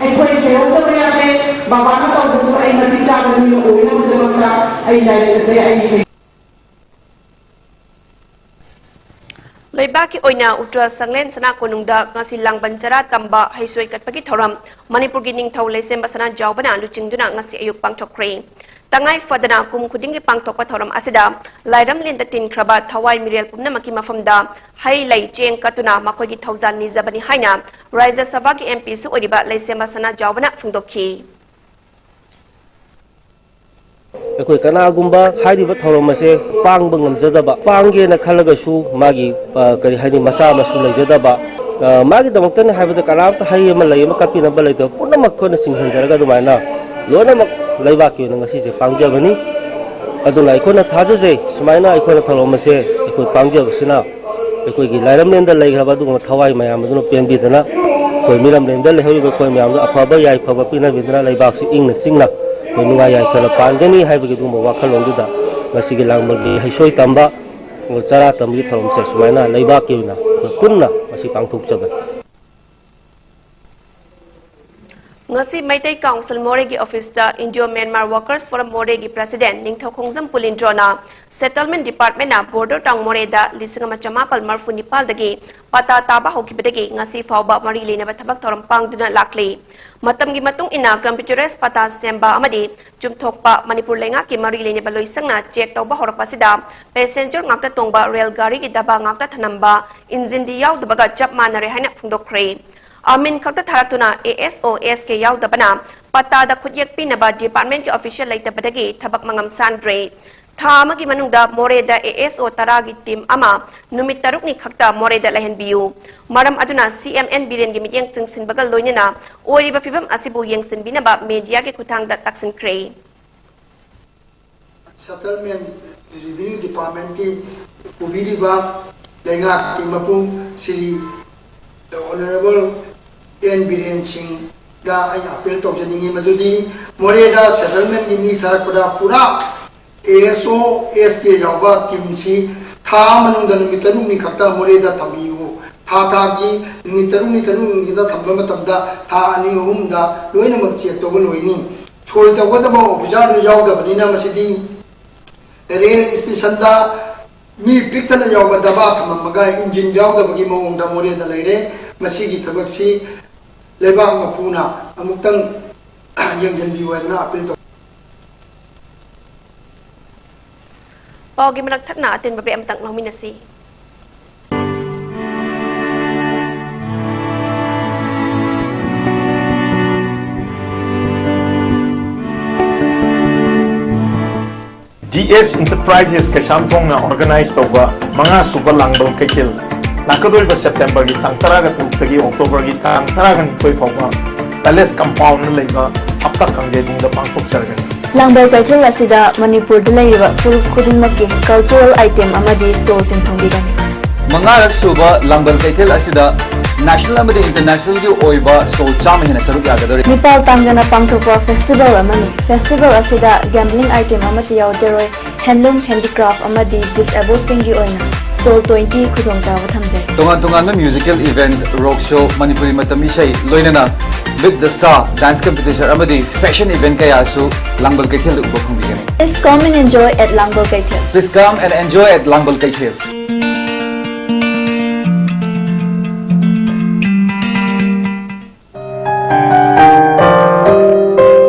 ꯑꯩꯈꯣꯏ ꯊꯦꯡꯍꯧꯗꯕ ꯌꯥꯗꯦ꯫ ꯃꯄꯥꯟꯗ ꯇꯧꯕꯁꯨ ꯑꯩ ꯃꯇꯤꯛ ꯆꯥꯕ ꯃꯤ ꯑꯣꯏꯅꯕꯒꯤꯗꯃꯛꯇ ꯑꯩ ꯂꯥꯏꯔꯤꯛ ꯑꯁꯦ ꯑꯩ ꯂꯩꯕꯥꯛꯀꯤ ꯑꯣꯏꯅ ꯎꯇ꯭ꯔ ꯁꯪꯂꯦꯟ ꯁꯅꯥ ꯀꯣꯅꯨꯡꯗ ꯉꯁꯤ ꯂꯥꯡꯕꯟ ꯆꯔꯥ ꯇꯝꯕ ꯍꯩꯁꯣꯏ ꯀꯠꯄꯒꯤ ꯊꯧꯔꯝ ꯃꯅꯤꯄꯨꯔꯒꯤ ꯅꯤꯡꯊꯧ ꯂꯩꯁꯦꯝꯕ ꯁꯅꯥꯖꯥꯎꯕꯅ ꯂꯨꯆꯤꯡꯗꯨꯅ ꯉꯁꯤ ꯑꯌꯨꯛ ꯄꯥꯡꯊꯣꯛꯈ꯭ꯔꯦ꯫ ꯇꯉꯥꯏ ꯐꯗꯅ ꯀꯨꯝ ꯈꯨꯗꯤꯡꯒꯤ ꯄꯥꯡꯊꯣꯛꯄ ꯊꯧꯔꯝ ꯑꯁꯤꯗ ꯂꯥꯏꯔꯝꯂꯦꯟꯗ ꯇꯤꯟꯈ꯭ꯔꯕ ꯊꯋꯥꯏ ꯃꯤꯔꯦꯜ ꯄꯨꯝꯅꯃꯛꯀꯤ ꯃꯐꯝꯗ ꯍꯩ ꯂꯩ ꯆꯦꯡ ꯀꯠꯇꯨꯅ ꯃꯈꯣꯏꯒꯤ ꯊꯧꯖꯥꯜ ꯅꯤꯖꯕꯅꯤ ꯍꯥꯏꯅ ꯔꯥꯖ꯭ꯌ ꯁꯚꯥꯒꯤ ꯑꯦꯝ ꯄꯤꯁꯨ ꯑꯣꯏꯔꯤꯕ ꯂꯩꯁꯦꯝꯕ ꯁꯅꯥꯖꯥꯎꯕꯅ ꯐꯣꯡꯗꯣꯛꯈꯤ꯫ ꯑꯩꯈꯣꯏ ꯀꯅꯥꯒꯨꯝꯕ ꯍꯥꯏꯔꯤꯕ ꯊꯧꯔꯝ ꯑꯁꯦ ꯄꯥꯡꯕ ꯉꯝꯖꯗꯕ, ꯄꯥꯡꯒꯦꯅ ꯈꯜꯂꯒꯁꯨ ꯃꯥꯒꯤ, ꯑ, ꯀꯔꯤ ꯍꯥꯏꯅꯤ, ꯃꯆꯥ ꯃꯁꯨ ꯂꯩꯖꯗꯕ, ꯑ, ꯃꯥꯒꯤꯗꯃꯛꯇꯅꯤ ꯍꯥꯏꯕꯗ ꯀꯅꯥꯝꯇ ꯍꯩ ꯑꯃ ꯂꯩ ꯑꯃ ꯀꯠꯄꯤꯅꯕ ꯂꯩꯇꯕ ꯄꯨꯝꯅꯃꯛ ꯑꯩꯈꯣꯏꯅ ꯆꯤꯡꯁꯤꯟꯖꯔꯒ ꯑꯗꯨꯃꯥꯏꯅ ꯂꯣꯏꯅꯃꯛ ꯂꯩꯕꯥꯛꯀꯤ ꯑꯣꯏꯅ ꯉꯁꯤꯁꯦ ꯄꯥꯡꯖꯕꯅꯤ꯫ ꯑꯗꯨꯅ ꯑꯩꯈꯣꯏꯅ ꯊꯥꯖꯖꯩ, ꯁꯨꯃꯥꯏꯅ ꯑꯩꯈꯣꯏꯅ ꯊꯧꯔꯝ ꯑꯁꯦ ꯑꯩꯈꯣꯏ ꯄꯥꯡꯖꯕꯁꯤꯅ ꯑꯩꯈꯣꯏꯒꯤ ꯂꯥꯏꯔꯝꯂꯦꯟꯗ ꯂꯩꯈ꯭ꯔꯕ ꯑꯗꯨꯒꯨꯝꯕ ꯊꯋꯥꯏ ꯃꯌꯥꯝ ꯑꯗꯨꯅ ꯄꯦꯟꯕꯤꯗꯅ ꯑꯩꯈꯣꯏ ꯃꯤꯔꯝꯂꯦꯟꯗ ꯂꯩꯍꯧꯔꯤꯕ ꯑꯩꯈꯣꯏ ꯃꯌꯥꯝꯗ ꯑꯐꯕ ꯌꯥꯏꯐꯕ ꯄꯤꯅꯕꯤꯗꯨꯅ ꯂꯩꯕꯥꯛꯁꯤ ꯏꯪꯅ ꯆꯤꯡꯅ ꯑꯩꯈꯣꯏ ꯅꯨꯡꯉꯥꯏ ꯌꯥꯏꯐꯅ ꯄꯥꯟꯒꯅꯤ ꯍꯥꯏꯕꯒꯤ ꯑꯗꯨꯒꯨꯝꯕ ꯋꯥꯈꯜꯂꯣꯟꯗꯨꯗ ꯉꯁꯤꯒꯤ ꯂꯥꯡꯕꯟꯒꯤ ꯍꯩꯁꯣꯏ ꯇꯝꯕ, ꯆꯔꯥ ꯇꯝꯕꯒꯤ ꯊꯧꯔꯝꯁꯦ ꯁꯨꯃꯥꯏꯅ ꯂꯩꯕꯥꯛꯀꯤ ꯑꯣꯏꯅ ꯑꯩꯈꯣꯏ ꯄꯨꯟꯅ ꯉꯁꯤ ꯄꯥꯡꯊꯣꯛꯆꯕꯅꯤ꯫ ꯉꯁꯤ ꯃꯩꯇꯩ ꯀꯥꯎꯟꯁꯤꯜ ꯃꯣꯔꯦꯒꯤ ꯑꯣꯐꯤꯁꯇ ꯏꯟꯗꯤꯌꯣ ꯃ꯭ꯌꯥꯟꯃꯥꯔ ꯋꯥꯔꯀꯔꯁ ꯐꯣꯔꯝ ꯃꯣꯔꯦꯒꯤ ꯄ꯭ꯔꯁꯤꯗꯦꯟ ꯅꯤꯡꯊꯧꯈꯣꯡꯖꯝ ꯄꯨꯂꯤꯟꯗ꯭ꯔꯣꯅ ꯁꯦꯇꯜꯃꯦꯟ ꯗꯤꯄꯥꯔꯠꯃꯦꯟꯅ ꯕꯣꯔꯗꯔ ꯇꯥꯎꯟ ꯃꯣꯔꯦꯗ ꯂꯤꯁꯤꯡ ꯑꯃ ꯆꯃꯥꯄꯜ ꯃꯔꯤꯐꯨ ꯅꯤꯄꯥꯜꯗꯒꯤ ꯄꯇꯥ ꯇꯥꯕ ꯍꯧꯈꯤꯕꯗꯒꯤ ꯉꯁꯤ ꯐꯥꯎꯕ ꯃꯔꯤ ꯂꯩꯅꯕ ꯊꯕꯛ ꯊꯧꯔꯝ ꯄꯥꯡꯗꯨꯅ ꯂꯥꯛꯂꯤ꯫ ꯃꯇꯝꯒꯤ ꯃꯇꯨꯡ ꯏꯟꯅ ꯀꯝꯄ꯭ꯌꯨꯇꯔꯥꯏꯖ ꯄꯇꯥ ꯁꯦꯝꯕ ꯑꯃꯗꯤ ꯆꯨꯝꯊꯣꯛꯄ ꯃꯅꯤꯄꯨꯔ ꯂꯩꯉꯥꯛꯀꯤ ꯃꯔꯤ ꯂꯩꯅꯕ ꯂꯣꯏꯁꯪꯅ ꯆꯦꯛ ꯇꯧꯕ ꯍꯧꯔꯛꯄꯁꯤꯗ ꯄꯦꯁꯦꯟꯖꯔ ꯉꯥꯛꯇ ꯇꯣꯡꯕ ꯔꯦꯜ ꯒꯥꯔꯤꯒꯤ ꯗꯕꯥ ꯉꯥꯛꯇ ꯊꯅꯝꯕ, ꯏꯟꯖꯤꯟꯗꯤ ꯌꯥꯎꯗꯕꯒ ꯆꯞ ꯃꯥꯟꯅꯔꯦ ꯍꯥꯏꯅ ꯐꯣꯡꯗꯣꯛꯈ꯭ꯔꯦ꯫ ꯑꯃꯤꯟ ꯈꯛꯇ ꯊꯥꯔꯛꯇꯨꯅ ꯑꯦ ꯑꯦꯁ ꯑꯣ ꯑꯦꯁ ꯀꯦ ꯌꯥꯎꯗꯕꯅ ꯄꯠꯇꯥꯗ ꯈꯨꯠꯌꯦꯛ ꯄꯤꯅꯕ ꯗꯤꯄꯥꯔꯠꯃꯦꯟꯠꯀꯤ ꯑꯣꯐꯤꯁꯤꯌꯦꯜ ꯂꯩꯇꯕꯗꯒꯤ ꯊꯕꯛ ꯃꯉꯝ ꯁꯥꯟꯗ꯭ꯔꯦ꯫ ꯊꯥ ꯑꯃꯒꯤ ꯃꯅꯨꯡꯗ ꯃꯣꯔꯦꯗ ꯑꯦ ꯑꯦꯁ ꯑꯣ ꯇꯔꯥꯒꯤ ꯇꯤꯝ ꯑꯃ ꯅꯨꯃꯤꯠ ꯇꯔꯨꯛꯅꯤ ꯈꯛꯇ ꯃꯣꯔꯦꯗ ꯂꯩꯍꯟꯕꯤꯌꯨ꯫ ꯃꯔꯝ ꯑꯗꯨꯅ ꯁꯤ ꯑꯦꯝ ꯑꯦꯟ ꯕꯤꯔꯦꯟꯒꯤ ꯃꯤꯠꯌꯦꯡ ꯆꯤꯡꯁꯤꯟꯕꯒ ꯂꯣꯏꯅꯅ ꯑꯣꯏꯔꯤꯕ ꯐꯤꯕꯝ ꯑꯁꯤꯕꯨ ꯌꯦꯡꯁꯤꯟꯕꯤꯅꯕ ꯃꯦꯗꯤꯌꯥꯒꯤ ꯈꯨꯠꯊꯥꯡꯗ ꯇꯥꯛꯁꯤꯟꯈ꯭ꯔꯦ꯫ ꯁꯦꯇꯜꯃꯦꯟ ꯔꯦꯚꯤꯅ꯭ꯌꯨ ꯗꯤꯄꯥꯔꯠꯃꯦꯟꯀꯤ ꯄꯨꯕꯤꯔꯤꯕ ꯂꯩꯉꯥꯛꯀꯤ ꯃꯄꯨꯡ ꯁ꯭ꯔꯤ ꯑꯣꯅꯔꯦꯕꯜ ꯑꯦꯟ ꯕꯤꯔꯦꯟ ꯁꯤꯡꯗ ꯑꯩ ꯑꯄꯤꯜ ꯇꯧꯖꯅꯤꯡꯉꯤ, ꯃꯗꯨꯗꯤ ꯃꯣꯔꯦꯗ ꯁꯦꯇꯜꯃꯦꯟꯒꯤ ꯃꯤ ꯊꯥꯔꯛꯄꯗ ꯄꯨꯔꯥ ꯑꯦ ꯑꯦꯁ ꯑꯣ ꯑꯦꯁ ꯀꯦ ꯌꯥꯎꯕ ꯇꯤꯝꯁꯤ ꯊꯥ ꯑꯃ ꯃꯅꯨꯡꯗ ꯅꯨꯃꯤꯠ ꯇꯔꯨꯛꯅꯤ ꯈꯛꯇ ꯃꯣꯔꯦꯗ ꯊꯝꯕꯤꯌꯨ꯫ ꯊꯥ ꯊꯥꯒꯤ ꯅꯨꯃꯤꯠ ꯇꯔꯨꯛꯅꯤ ꯇꯔꯨꯛꯅꯤꯒꯤꯗ ꯊꯝꯕ ꯃꯇꯝꯗ ꯊꯥ ꯑꯅꯤ ꯑꯍꯨꯝꯗ ꯂꯣꯏꯅꯃꯛ ꯆꯦꯛ ꯇꯧꯕ ꯂꯣꯏꯅꯤ꯫ ꯁꯣꯏ ꯇꯧꯒꯗꯕ ꯑꯣꯐꯤꯁꯥꯔꯗꯨ ꯌꯥꯎꯗꯕꯅꯤꯅ ꯃꯁꯤꯗꯤ ꯔꯦꯜ ꯏꯁꯇꯦꯁꯟꯗ ꯃꯤ ꯄꯤꯛ ꯊꯟꯅ ꯌꯥꯎꯕ ꯗꯕꯥ ꯊꯝꯃꯝꯃꯒ ꯏꯟꯖꯤꯟ ꯌꯥꯎꯗꯕꯒꯤ ꯃꯑꯣꯡꯗ ꯃꯣꯔꯦꯗ ꯂꯩꯔꯦ꯫ ꯃꯁꯤꯒꯤ ꯊꯕꯛꯁꯤ ꯂꯩꯕꯥꯛ ꯃꯄꯨꯅ ꯑꯃꯨꯛꯇꯪ ꯌꯦꯡꯁꯤꯟꯕꯤꯌꯨ ꯍꯥꯏꯗꯅ ꯑꯄꯤꯜ ꯇꯧ꯫ ꯄꯥꯎꯒꯤ ꯃꯅꯥꯛ ꯊꯠꯅ ꯑꯇꯦꯟꯕ ꯕ꯭ꯔꯦꯛ ꯑꯃꯇꯪ ꯂꯧꯃꯤꯟꯅꯁꯤ꯫ ꯗꯤ ꯑꯦꯁ ꯏꯟꯇꯔꯄ꯭ꯔꯥꯏꯖꯦꯁ ꯀꯩꯁꯥꯝꯊꯣꯡꯅ ꯑꯣꯔꯒꯅꯥꯏꯖ ꯇꯧꯕ ꯃꯉꯥ ꯁꯨꯕ ꯂꯥꯡꯕꯜ ꯀꯩꯊꯦꯜ ꯂꯥꯛꯀꯗꯧꯔꯤꯕ ꯁꯦꯞꯇꯦꯝꯕꯔꯒꯤ ꯇꯥꯡ ꯇꯔꯥꯒ ꯇꯔꯨꯛꯇꯒꯤ ꯑꯣꯛꯇꯣꯕꯔꯒꯤ ꯇꯥꯡ ꯇꯔꯥꯒ ꯅꯤꯊꯣꯏ ꯐꯥꯎꯕ ꯄꯦꯂꯦꯁ ꯀꯝꯄꯥꯎꯟꯗ ꯂꯩꯕ ꯍꯞꯇꯥ ꯀꯥꯡꯖꯩꯕꯨꯡꯗ ꯄꯥꯡꯊꯣꯛꯆꯔꯒꯅꯤ꯫ ꯂꯥꯡꯕꯜ ꯀꯩꯊꯦꯜ ꯑꯁꯤꯗ ꯃꯅꯤꯄꯨꯔꯗ ꯂꯩꯔꯤꯕ ꯐꯨꯔꯨꯞ ꯈꯨꯗꯤꯡꯃꯛꯀꯤ ꯀꯜꯆꯔꯦꯜ ꯑꯥꯏꯇꯦꯝ ꯑꯃꯗꯤ ꯁ꯭ꯇꯣꯜꯁꯤꯡ ꯐꯪꯕꯤꯒꯅꯤ꯫ ꯃꯉꯥꯔꯛ ꯁꯨꯕ ꯂꯥꯡꯕꯜ ꯀꯩꯊꯦꯜ ꯑꯁꯤꯗ ꯅꯦꯁꯅꯦꯜ ꯑꯃꯗꯤ ꯏꯟꯇꯔꯅꯦꯁꯅꯦꯜꯒꯤ ꯑꯣꯏꯕ ꯁ꯭ꯇꯣꯜ ꯆꯥꯝꯃ ꯍꯦꯟꯅ ꯁꯔꯨꯛ ꯌꯥꯒꯗꯧꯔꯤ꯫ ꯃꯤꯄꯥꯜ ꯇꯥꯡꯗꯅ ꯄꯥꯡꯊꯣꯛꯄ ꯐꯦꯁꯇꯤꯚꯦꯜ ꯑꯃꯅꯤ꯫ ꯐꯦꯁꯇꯤꯚꯦꯜ ꯑꯁꯤꯗ ꯒꯦꯝꯕ꯭ꯂꯤꯡ ꯑꯥꯏꯇꯦꯝ ꯑꯃꯠꯇ ꯌꯥꯎꯖꯔꯣꯏ꯫ ꯍꯦꯟꯂꯨꯝ, ꯍꯦꯟꯗꯤꯀ꯭ꯔꯥꯐ ꯑꯃꯗꯤ ꯗꯤꯁꯑꯦꯕꯜꯁꯤꯡꯒꯤ ꯑꯣꯏꯅ ꯁ꯭ꯇꯣꯜ ꯇ꯭ꯋꯦꯟꯇꯤ ꯈꯨꯗꯣꯡꯆꯥꯕ ꯊꯝꯖꯩ꯫ ꯇꯣꯉꯥꯟ ꯇꯣꯉꯥꯟꯕ ꯃ꯭ꯌꯨꯖꯤꯀꯦꯜ ꯏꯚꯦꯟꯠ, ꯔꯣꯛ ꯁꯣ, ꯃꯅꯤꯄꯨꯔꯤ ꯃꯇꯝ ꯏꯁꯩ, ꯂꯣꯏꯅꯅ ꯃꯤꯠ ꯗ ꯁ꯭ꯇꯥꯔ ꯗꯥꯟꯁ ꯀꯝꯄꯤꯇꯤꯁꯟ ꯑꯃꯗꯤ ꯐꯦꯁꯟ ꯏꯚꯦꯟꯠ ꯀꯌꯥꯁꯨ ꯂꯥꯡꯕꯜ ꯀꯩꯊꯦꯜꯗ ꯎꯕ ꯐꯪꯕꯤꯒꯅꯤ꯫ Please come and enjoy at ꯂꯥꯡꯕꯜ ꯀꯩꯊꯦꯜ꯫ Please come and enjoy at ꯂꯥꯡꯕꯜ ꯀꯩꯊꯦꯜ꯫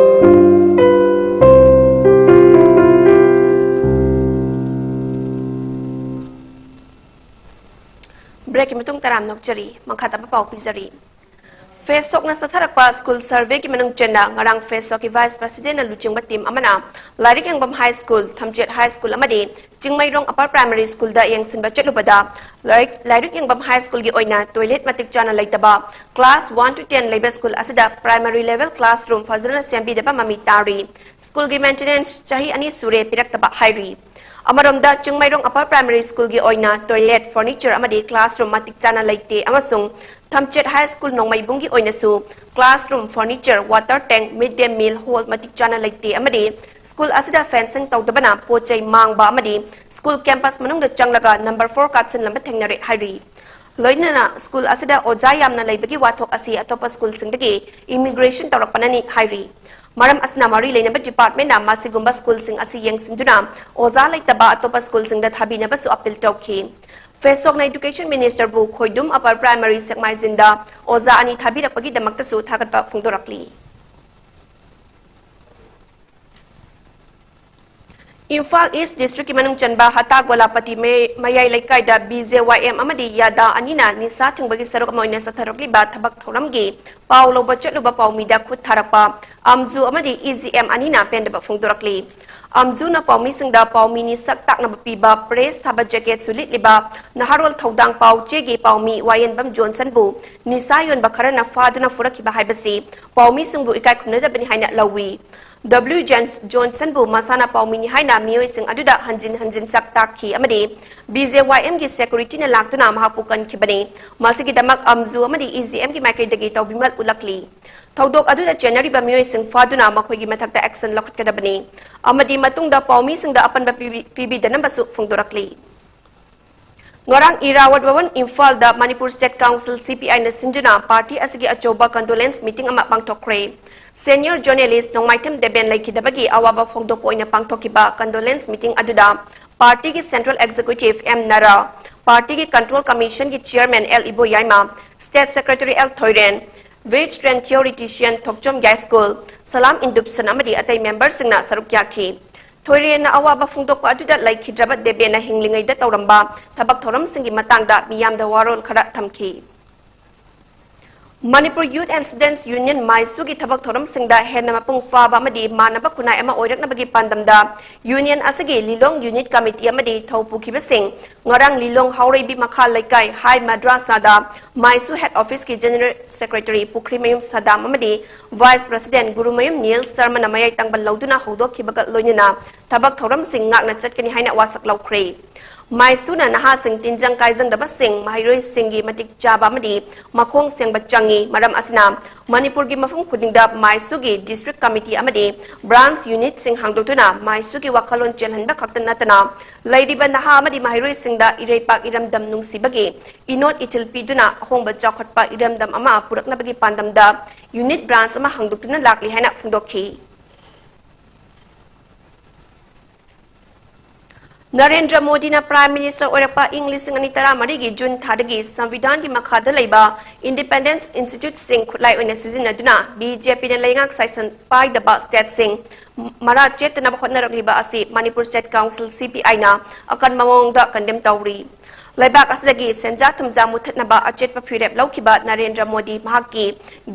ꯕ꯭ꯔꯦꯛꯀꯤ ꯃꯇꯨꯡ ꯇꯔꯥꯝꯅ ꯑꯣꯛꯆꯔꯤ꯫ ꯃꯈꯥ ꯇꯥꯕ ꯄꯥꯎ ꯄꯤꯖꯔꯤ꯫ ꯐꯦꯁ ꯁꯣꯛꯅ ꯆꯠꯊꯔꯛꯄ ꯁ꯭ꯀꯨꯜ ꯁꯔꯚꯦꯒꯤ ꯃꯅꯨꯡ ꯆꯟꯅ ꯉꯔꯥꯡ ꯐꯦꯁ ꯁꯣꯛꯀꯤ ꯚꯥꯏꯁ ꯄ꯭ꯔꯁꯤꯗꯦꯟꯅ ꯂꯨꯆꯤꯡꯕ ꯇꯤꯝ ꯑꯃꯅ ꯂꯥꯏꯔꯤꯛ ꯌꯦꯡꯕꯝ ꯍꯥꯏ ꯁ꯭ꯀꯨꯜ, ꯊꯝꯆꯦꯠ ꯍꯥꯏ ꯁ꯭ꯀꯨꯜ ꯑꯃꯗꯤ ꯆꯤꯡꯃꯩꯔꯣꯡ ꯑꯄꯔ ꯄ꯭ꯔꯥꯏꯃꯥꯔꯤ ꯁ꯭ꯀꯨꯜꯗ ꯌꯦꯡꯁꯤꯟꯕ ꯆꯠꯂꯨꯕꯗ ꯂꯥꯏꯔꯤꯛ, ꯂꯥꯏꯔꯤꯛ ꯌꯦꯡꯕꯝ ꯍꯥꯏ ꯁ꯭ꯀꯨꯜꯒꯤ ꯑꯣꯏꯅ ꯇꯣꯏꯂꯦꯠ ꯃꯇꯤꯛ ꯆꯥꯅ ꯂꯩꯇꯕ, ꯀ꯭ꯂꯥꯁ ꯋꯥꯟ ꯇꯨ ꯇꯦꯟ ꯂꯩꯕ ꯁ꯭ꯀꯨꯜ ꯑꯁꯤꯗ ꯄ꯭ꯔꯥꯏꯃꯥꯔꯤ ꯂꯦꯚꯦꯜ ꯀ꯭ꯂꯥꯁꯔꯨꯝ ꯐꯖꯅ ꯁꯦꯝꯕꯤꯗꯕ ꯃꯃꯤ ꯇꯥꯔꯤ꯫ ꯁ꯭ꯀꯨꯜꯒꯤ ꯃꯦꯟꯇꯦꯅꯦꯟꯁ ꯆꯍꯤ ꯑꯅꯤ ꯁꯨꯔꯦ ꯄꯤꯔꯛꯇꯕ ꯍꯥꯏꯔꯤ꯫ ꯑꯃꯔꯣꯝꯗ ꯆꯤꯡꯃꯩꯔꯣꯡ ꯑꯄꯔ ꯄ꯭ꯔꯥꯏꯃꯥꯔꯤ ꯁ꯭ꯀꯨꯜꯒꯤ ꯑꯣꯏꯅ ꯇꯣꯏꯂꯦꯠ, ꯐꯔꯅꯤꯆꯔ ꯑꯃꯗꯤ ꯀ꯭ꯂꯥꯁꯔꯨꯝ ꯃꯇꯤꯛ ꯆꯥꯅ ꯂꯩꯇꯦ ꯑꯃꯁꯨꯡ ꯊꯝꯆꯦꯠ ꯍꯥꯏ ꯁ꯭ꯀꯨꯜ ꯅꯣꯡꯃꯩꯕꯨꯡꯒꯤ ꯑꯣꯏꯅꯁꯨ ꯀ꯭ꯂꯥꯁꯔꯨꯝ, ꯐꯔꯅꯤꯆꯔ, ꯋꯥꯇꯔ ꯇꯦꯡ, ꯃꯤꯗ ꯗꯦ ꯃꯤꯜ ꯍꯣꯜ ꯃꯇꯤꯛ ꯆꯥꯅ ꯂꯩꯇꯦ ꯑꯃꯗꯤ ꯁ꯭ꯀꯨꯜ ꯑꯁꯤꯗ ꯐꯦꯟꯁꯤꯡ ꯇꯧꯗꯕꯅ ꯄꯣꯠ ꯆꯩ ꯃꯥꯡꯕ ꯑꯃꯗꯤ ꯁ꯭ꯀꯨꯜ ꯀꯦꯝꯄꯁ ꯃꯅꯨꯡꯗ ꯆꯪꯂꯒ ꯅꯝꯕꯔ ꯐꯣꯔ ꯀꯥꯞꯁꯤꯟꯂꯝꯕ ꯊꯦꯡꯅꯔꯦ ꯍꯥꯏꯔꯤ꯫ ꯂꯣꯏꯅꯅ ꯁ꯭ꯀꯨꯜ ꯑꯁꯤꯗ ꯑꯣꯖꯥ ꯌꯥꯝꯅ ꯂꯩꯕꯒꯤ ꯋꯥꯊꯣꯛ ꯑꯁꯤ ꯑꯇꯣꯞꯄ ꯁ꯭ꯀꯨꯜꯁꯤꯡꯗꯒꯤ ꯏꯃꯤꯒ꯭ꯔꯦꯁꯟ ꯇꯧꯔꯛꯄꯅꯅꯤ ꯍꯥꯏꯔꯤ꯫ ꯃꯔꯝ ꯑꯁꯤꯅ ꯃꯔꯤ ꯂꯩꯅꯕ ꯗꯤꯄꯥꯔꯠꯃꯦꯟꯅ ꯃꯁꯤꯒꯨꯝꯕ ꯁ꯭ꯀꯨꯜꯁꯤꯡ ꯑꯁꯤ ꯌꯦꯡꯁꯤꯟꯗꯨꯅ ꯑꯣꯖꯥ ꯂꯩꯇꯕ ꯑꯇꯣꯞꯄ ꯁ꯭ꯀꯨꯜꯁꯤꯡꯗ ꯊꯥꯕꯤꯅꯕꯁꯨ ꯑꯄꯤꯜ ꯇꯧꯈꯤ꯫ ꯐꯦꯁꯣꯛꯅ ꯏꯗꯨꯀꯦꯁꯟ ꯃꯤꯅꯤꯁꯇꯔꯕꯨ ꯈꯣꯏꯗꯨꯝ ꯑꯄꯔ ꯄ꯭ꯔꯥꯏꯃꯔꯤ ꯁꯦꯛꯃꯥꯏꯖꯤꯟꯗ ꯑꯣꯖꯥ ꯑꯅꯤ ꯊꯥꯕꯤꯔꯛꯄꯒꯤꯗꯃꯛꯇꯁꯨ ꯊꯥꯒꯠꯄ ꯐꯣꯡꯗꯣꯔꯛꯂꯤ꯫ ꯏꯝꯐꯥꯜ ꯏꯁ ꯗꯤꯁꯇ꯭ꯔꯤꯛꯀꯤ ꯃꯅꯨꯡ ꯆꯟꯕ ꯍꯇꯥ ꯒꯣꯂꯥꯄꯇꯤ ꯃꯌꯥꯏ ꯂꯩꯀꯥꯏꯗ ꯕꯤ ꯖꯦ ꯋꯥꯏ ꯑꯦꯝ ꯑꯃꯗꯤ ꯌꯥꯗꯥ ꯑꯅꯤꯅ ꯅꯤꯁꯥ ꯊꯤꯡꯕꯒꯤ ꯁꯔꯨꯛ ꯑꯃ ꯑꯣꯏꯅ ꯆꯠꯊꯔꯛꯂꯤꯕ ꯊꯕꯛ ꯊꯧꯔꯝꯒꯤ ꯄꯥꯎ ꯂꯧꯕ ꯆꯠꯂꯨꯕ ꯄꯥꯎꯃꯤꯗ ꯈꯨꯠ ꯊꯥꯔꯛꯄ ꯑꯝꯖꯨ ꯑꯃꯗꯤ ꯏ ꯖꯤ ꯑꯦꯝ ꯑꯅꯤꯅ ꯄꯦꯟꯗꯕ ꯐꯣꯡꯗꯣꯔꯛꯂꯤ꯫ ꯑꯝꯖꯨꯅ ꯄꯥꯎꯃꯤꯁꯤꯡꯗ ꯄꯥꯎꯃꯤꯅꯤ ꯁꯛ ꯇꯥꯛꯅꯕ ꯄꯤꯕ ꯄ꯭ꯔꯦꯁ ꯊꯥꯕ ꯖꯦꯀꯦꯠꯁꯨ ꯂꯤꯠꯂꯤꯕ ꯅꯍꯥꯔꯣꯜ ꯊꯧꯗꯥꯡ ꯄꯥꯎ ꯆꯦꯒꯤ ꯄꯥꯎꯃꯤ ꯋꯥꯌꯦꯟꯕꯝ ꯖꯣꯟꯁꯟꯕꯨ ꯅꯤꯁꯥ ꯌꯣꯟꯕ ꯈꯔꯅ ꯐꯥꯗꯨꯅ ꯐꯨꯔꯛꯈꯤꯕ ꯍꯥꯏꯕꯁꯤ ꯄꯥꯎꯃꯤꯁꯤꯡꯕꯨ ꯏꯀꯥꯏ ꯈꯨꯝꯅꯗꯕꯅꯤ ꯍꯥꯏꯅ ꯂꯧꯏ꯫ ꯗꯕ꯭ꯂꯤꯎ ꯖꯦꯟ-, ꯖꯣꯟꯁꯟꯕꯨ ꯃꯁꯥꯅ ꯄꯥꯎꯃꯤꯅꯤ ꯍꯥꯏꯅ ꯃꯤꯑꯣꯏꯁꯤꯡ ꯑꯗꯨꯗ ꯍꯟꯖꯤꯟ ꯍꯟꯖꯤꯟ ꯁꯛ ꯇꯥꯛꯈꯤ ꯑꯃꯗꯤ ꯕꯤ ꯖꯦ ꯋꯥꯏ ꯑꯦꯝꯒꯤ ꯁꯦꯀ꯭ꯌꯨꯔꯤꯇꯤꯅ ꯂꯥꯛꯇꯨꯅ ꯃꯍꯥꯛꯄꯨ ꯀꯟꯈꯤꯕꯅꯤ꯫ ꯃꯁꯤꯒꯤꯗꯃꯛ ꯑꯝꯖꯨ ꯑꯃꯗꯤ ꯏ ꯖꯤ ꯑꯦꯝꯒꯤ ꯃꯥꯏꯀꯩꯗꯒꯤ ꯇꯧꯕꯤꯃꯜ ꯎꯠꯂꯛꯂꯤ꯫ ꯊꯧꯗꯣꯛ ꯑꯗꯨꯗ ꯆꯦꯟꯅꯔꯤꯕ ꯃꯤꯑꯣꯏꯁꯤꯡ ꯐꯥꯗꯨꯅ ꯃꯈꯣꯏꯒꯤ ꯃꯊꯛꯇ action ꯂꯧꯈꯠꯀꯗꯕꯅꯤ ꯑꯃꯗꯤ ꯃꯇꯨꯡꯗ ꯄꯥꯎꯃꯤꯁꯤꯡꯗ ꯑꯄꯟꯕ ꯄꯤꯕꯤ-, ꯄꯤꯕꯤꯗꯅꯕꯁꯨ ꯐꯣꯡꯗꯣꯔꯛꯂꯤ꯫ ꯉꯔꯥꯡ ꯏꯔꯥꯋꯠ ꯚꯕꯟ ꯏꯝꯐꯥꯜꯗ ꯃꯅꯤꯄꯨꯔ ꯁ꯭ꯇꯦꯠ ꯀꯥꯎꯟꯁꯤꯜ, ꯁꯤ ꯄꯤ ꯑꯥꯏꯅ ꯁꯤꯟꯗꯨꯅ ꯄꯥꯔꯇꯤ ꯑꯁꯤꯒꯤ ꯑꯆꯧꯕ condolence meeting ꯑꯃ ꯄꯥꯡꯊꯣꯛꯈ꯭ꯔꯦ꯫ Senior journalist ꯅꯣꯡꯃꯥꯏꯊꯦꯝ ꯗꯦꯕꯦꯟ ꯂꯩꯈꯤꯗꯕꯒꯤ ꯑꯋꯥꯕ ꯐꯣꯡꯗꯣꯛꯄ ꯑꯣꯏꯅ ꯄꯥꯡꯊꯣꯛꯈꯤꯕ condolence meeting ꯑꯗꯨꯗ ꯄꯥꯔꯇꯤꯒꯤ Central Executive ꯑꯦꯝ ꯅꯔꯥ, ꯄꯥꯔꯇꯤꯒꯤ Control Commission ꯒꯤ Chairman L Iboyaima, State Secretary L Thoiren, Veteran Theoretician Thokchom Yaiskul, Salam Indupson ꯑꯃꯗꯤ ꯑꯇꯩ member ꯁꯤꯡꯅ ꯁꯔꯨꯛ ꯌꯥꯈꯤ꯫ ꯊꯣꯏꯔꯦꯟꯅ ꯑꯋꯥꯕ ꯐꯣꯡꯗꯣꯛꯄ ꯑꯗꯨꯗ ꯂꯩꯈꯤꯗ꯭ꯔꯕ ꯗꯦꯕꯦꯟꯅ ꯍꯤꯡꯂꯤꯉꯩꯗ ꯇꯧꯔꯝꯕ ꯊꯕꯛ ꯊꯧꯔꯝꯁꯤꯡꯒꯤ ꯃꯇꯥꯡꯗ ꯃꯤꯌꯥꯝꯗ ꯋꯥꯔꯣꯜ ꯈꯔ ꯊꯝꯈꯤ꯫ Manipur Youth and Students Union ꯃꯥꯏꯁꯨꯒꯤ ꯊꯕꯛ ꯊꯧꯔꯝꯁꯤꯡꯗ ꯍꯦꯟꯅ ꯃꯄꯨꯡ ꯐꯥꯕ ꯑꯃꯗꯤ ꯃꯥꯟꯅꯕ ꯈꯨꯟꯅꯥꯏ ꯑꯃ ꯑꯣꯏꯔꯛꯅꯕꯒꯤ ꯄꯥꯟꯗꯝꯗ Union ꯑꯁꯤꯒꯤ ꯂꯤꯂꯣꯡ unit committee ꯑꯃꯗꯤ ꯊꯧ ꯄꯨꯈꯤꯕꯁꯤꯡ ꯉꯔꯥꯡ ꯂꯤꯂꯣꯡ ꯍꯥꯎꯔꯩꯕꯤ ꯃꯈꯥ ꯂꯩꯀꯥꯏ ꯍꯥꯏ ꯃꯗ꯭ꯔꯥꯁꯥꯗ ꯃꯥꯏꯁꯨ head office ꯀꯤ General Secretary ꯄꯨꯈ꯭ꯔꯤꯃꯌꯨꯝ ꯁꯗꯥꯝ ꯑꯃꯗꯤ Vice President ꯒꯨꯔꯨꯃꯌꯨꯝ ꯅꯤꯜ ꯁꯔꯃꯅ ꯃꯌꯥꯏ ꯇꯪꯕ ꯂꯧꯗꯨꯅ ꯍꯧꯗꯣꯛꯈꯤꯕꯒ ꯂꯣꯏꯅꯅ ꯊꯕꯛ ꯊꯧꯔꯝꯁꯤꯡ ꯉꯥꯛꯅ ꯆꯠꯀꯅꯤ ꯍꯥꯏꯅ ꯋꯥꯁꯛ ꯂꯧꯈ꯭ꯔꯦ꯫ ꯃꯥꯏꯁꯨꯅ ꯅꯍꯥꯁꯤꯡ ꯇꯤꯟꯖꯪ ꯀꯥꯏꯖꯪꯗꯕꯁꯤꯡ ꯃꯍꯩꯔꯣꯏꯁꯤꯡꯒꯤ ꯃꯇꯤꯛ ꯆꯥꯕ ꯑꯃꯗꯤ ꯃꯈꯣꯡ ꯁꯦꯡꯕ ꯆꯪꯏ꯫ ꯃꯔꯝ ꯑꯁꯤꯅ ꯃꯅꯤꯄꯨꯔꯒꯤ ꯃꯐꯝ ꯈꯨꯗꯤꯡꯗ ꯃꯥꯏꯁꯨꯒꯤ district committee ꯑꯃꯗꯤ branch unitꯁꯤꯡ ꯍꯥꯡꯗꯣꯛꯇꯨꯅ ꯃꯥꯏꯁꯨꯒꯤ ꯋꯥꯈꯜꯂꯣꯟ ꯆꯦꯜꯍꯟꯕ ꯈꯛꯇ ꯅꯠꯇꯅ ꯂꯩꯔꯤꯕ ꯅꯍꯥ ꯑꯃꯗꯤ ꯃꯍꯩꯔꯣꯏꯁꯤꯡꯗ ꯏꯔꯩꯄꯥꯛ ꯏꯔꯝꯗꯝ ꯅꯨꯡꯁꯤꯕꯒꯤ ꯏꯅꯣꯠ ꯏꯊꯤꯜ ꯄꯤꯗꯨꯅ ꯑꯍꯣꯡꯕ ꯆꯥꯎꯈꯠꯄ ꯏꯔꯝꯗꯝ ꯑꯃ ꯄꯨꯔꯛꯅꯕꯒꯤ ꯄꯥꯟꯗꯝꯗ unit branch ꯑꯃ ꯍꯥꯡꯗꯣꯛꯇꯨꯅ ꯂꯥꯛꯂꯤ ꯍꯥꯏꯅ ꯐꯣꯡꯗꯣꯛꯈꯤ꯫ ꯅꯔꯦꯟꯗ꯭ꯔ ꯃꯣꯗꯤꯅ Prime Minister ꯑꯣꯏꯔꯛꯄ ꯏꯪ ꯂꯤꯁꯤꯡ ꯑꯅꯤ ꯇꯔꯥꯃꯔꯤꯒꯤ ꯖꯨꯟ ꯊꯥꯗꯒꯤ ꯁꯪꯕꯤꯙꯥꯟꯒꯤ ꯃꯈꯥꯗ ꯂꯩꯕ independence instituteꯁꯤꯡ ꯈꯨꯠꯂꯥꯏ ꯑꯣꯏꯅ ꯁꯤꯖꯤꯟꯅꯗꯨꯅ BJPꯅ ꯂꯩꯉꯥꯛ ꯁꯥꯏꯁꯟ ꯄꯥꯏꯗꯕ stateꯁꯤꯡ ꯃꯔꯥ ꯆꯦꯠꯇꯅꯕ ꯍꯣꯠꯅꯔꯛꯂꯤꯕ ꯑꯁꯤ Manipur State Council, CPIꯅ ꯑꯀꯟꯕ ꯃꯑꯣꯡꯗ condemn ꯇꯧꯔꯤ꯫ ꯂꯩꯕꯥꯛ ꯑꯁꯤꯗꯒꯤ ꯁꯦꯟꯖꯥ ꯊꯨꯝꯖꯥ ꯃꯨꯠꯊꯠꯅꯕ ꯑꯆꯦꯠꯄ ꯐꯤꯔꯦꯞ ꯂꯧꯈꯤꯕ ꯅꯔꯦꯟꯗ꯭ꯔ ꯃꯣꯗꯤ ꯃꯍꯥꯛꯀꯤ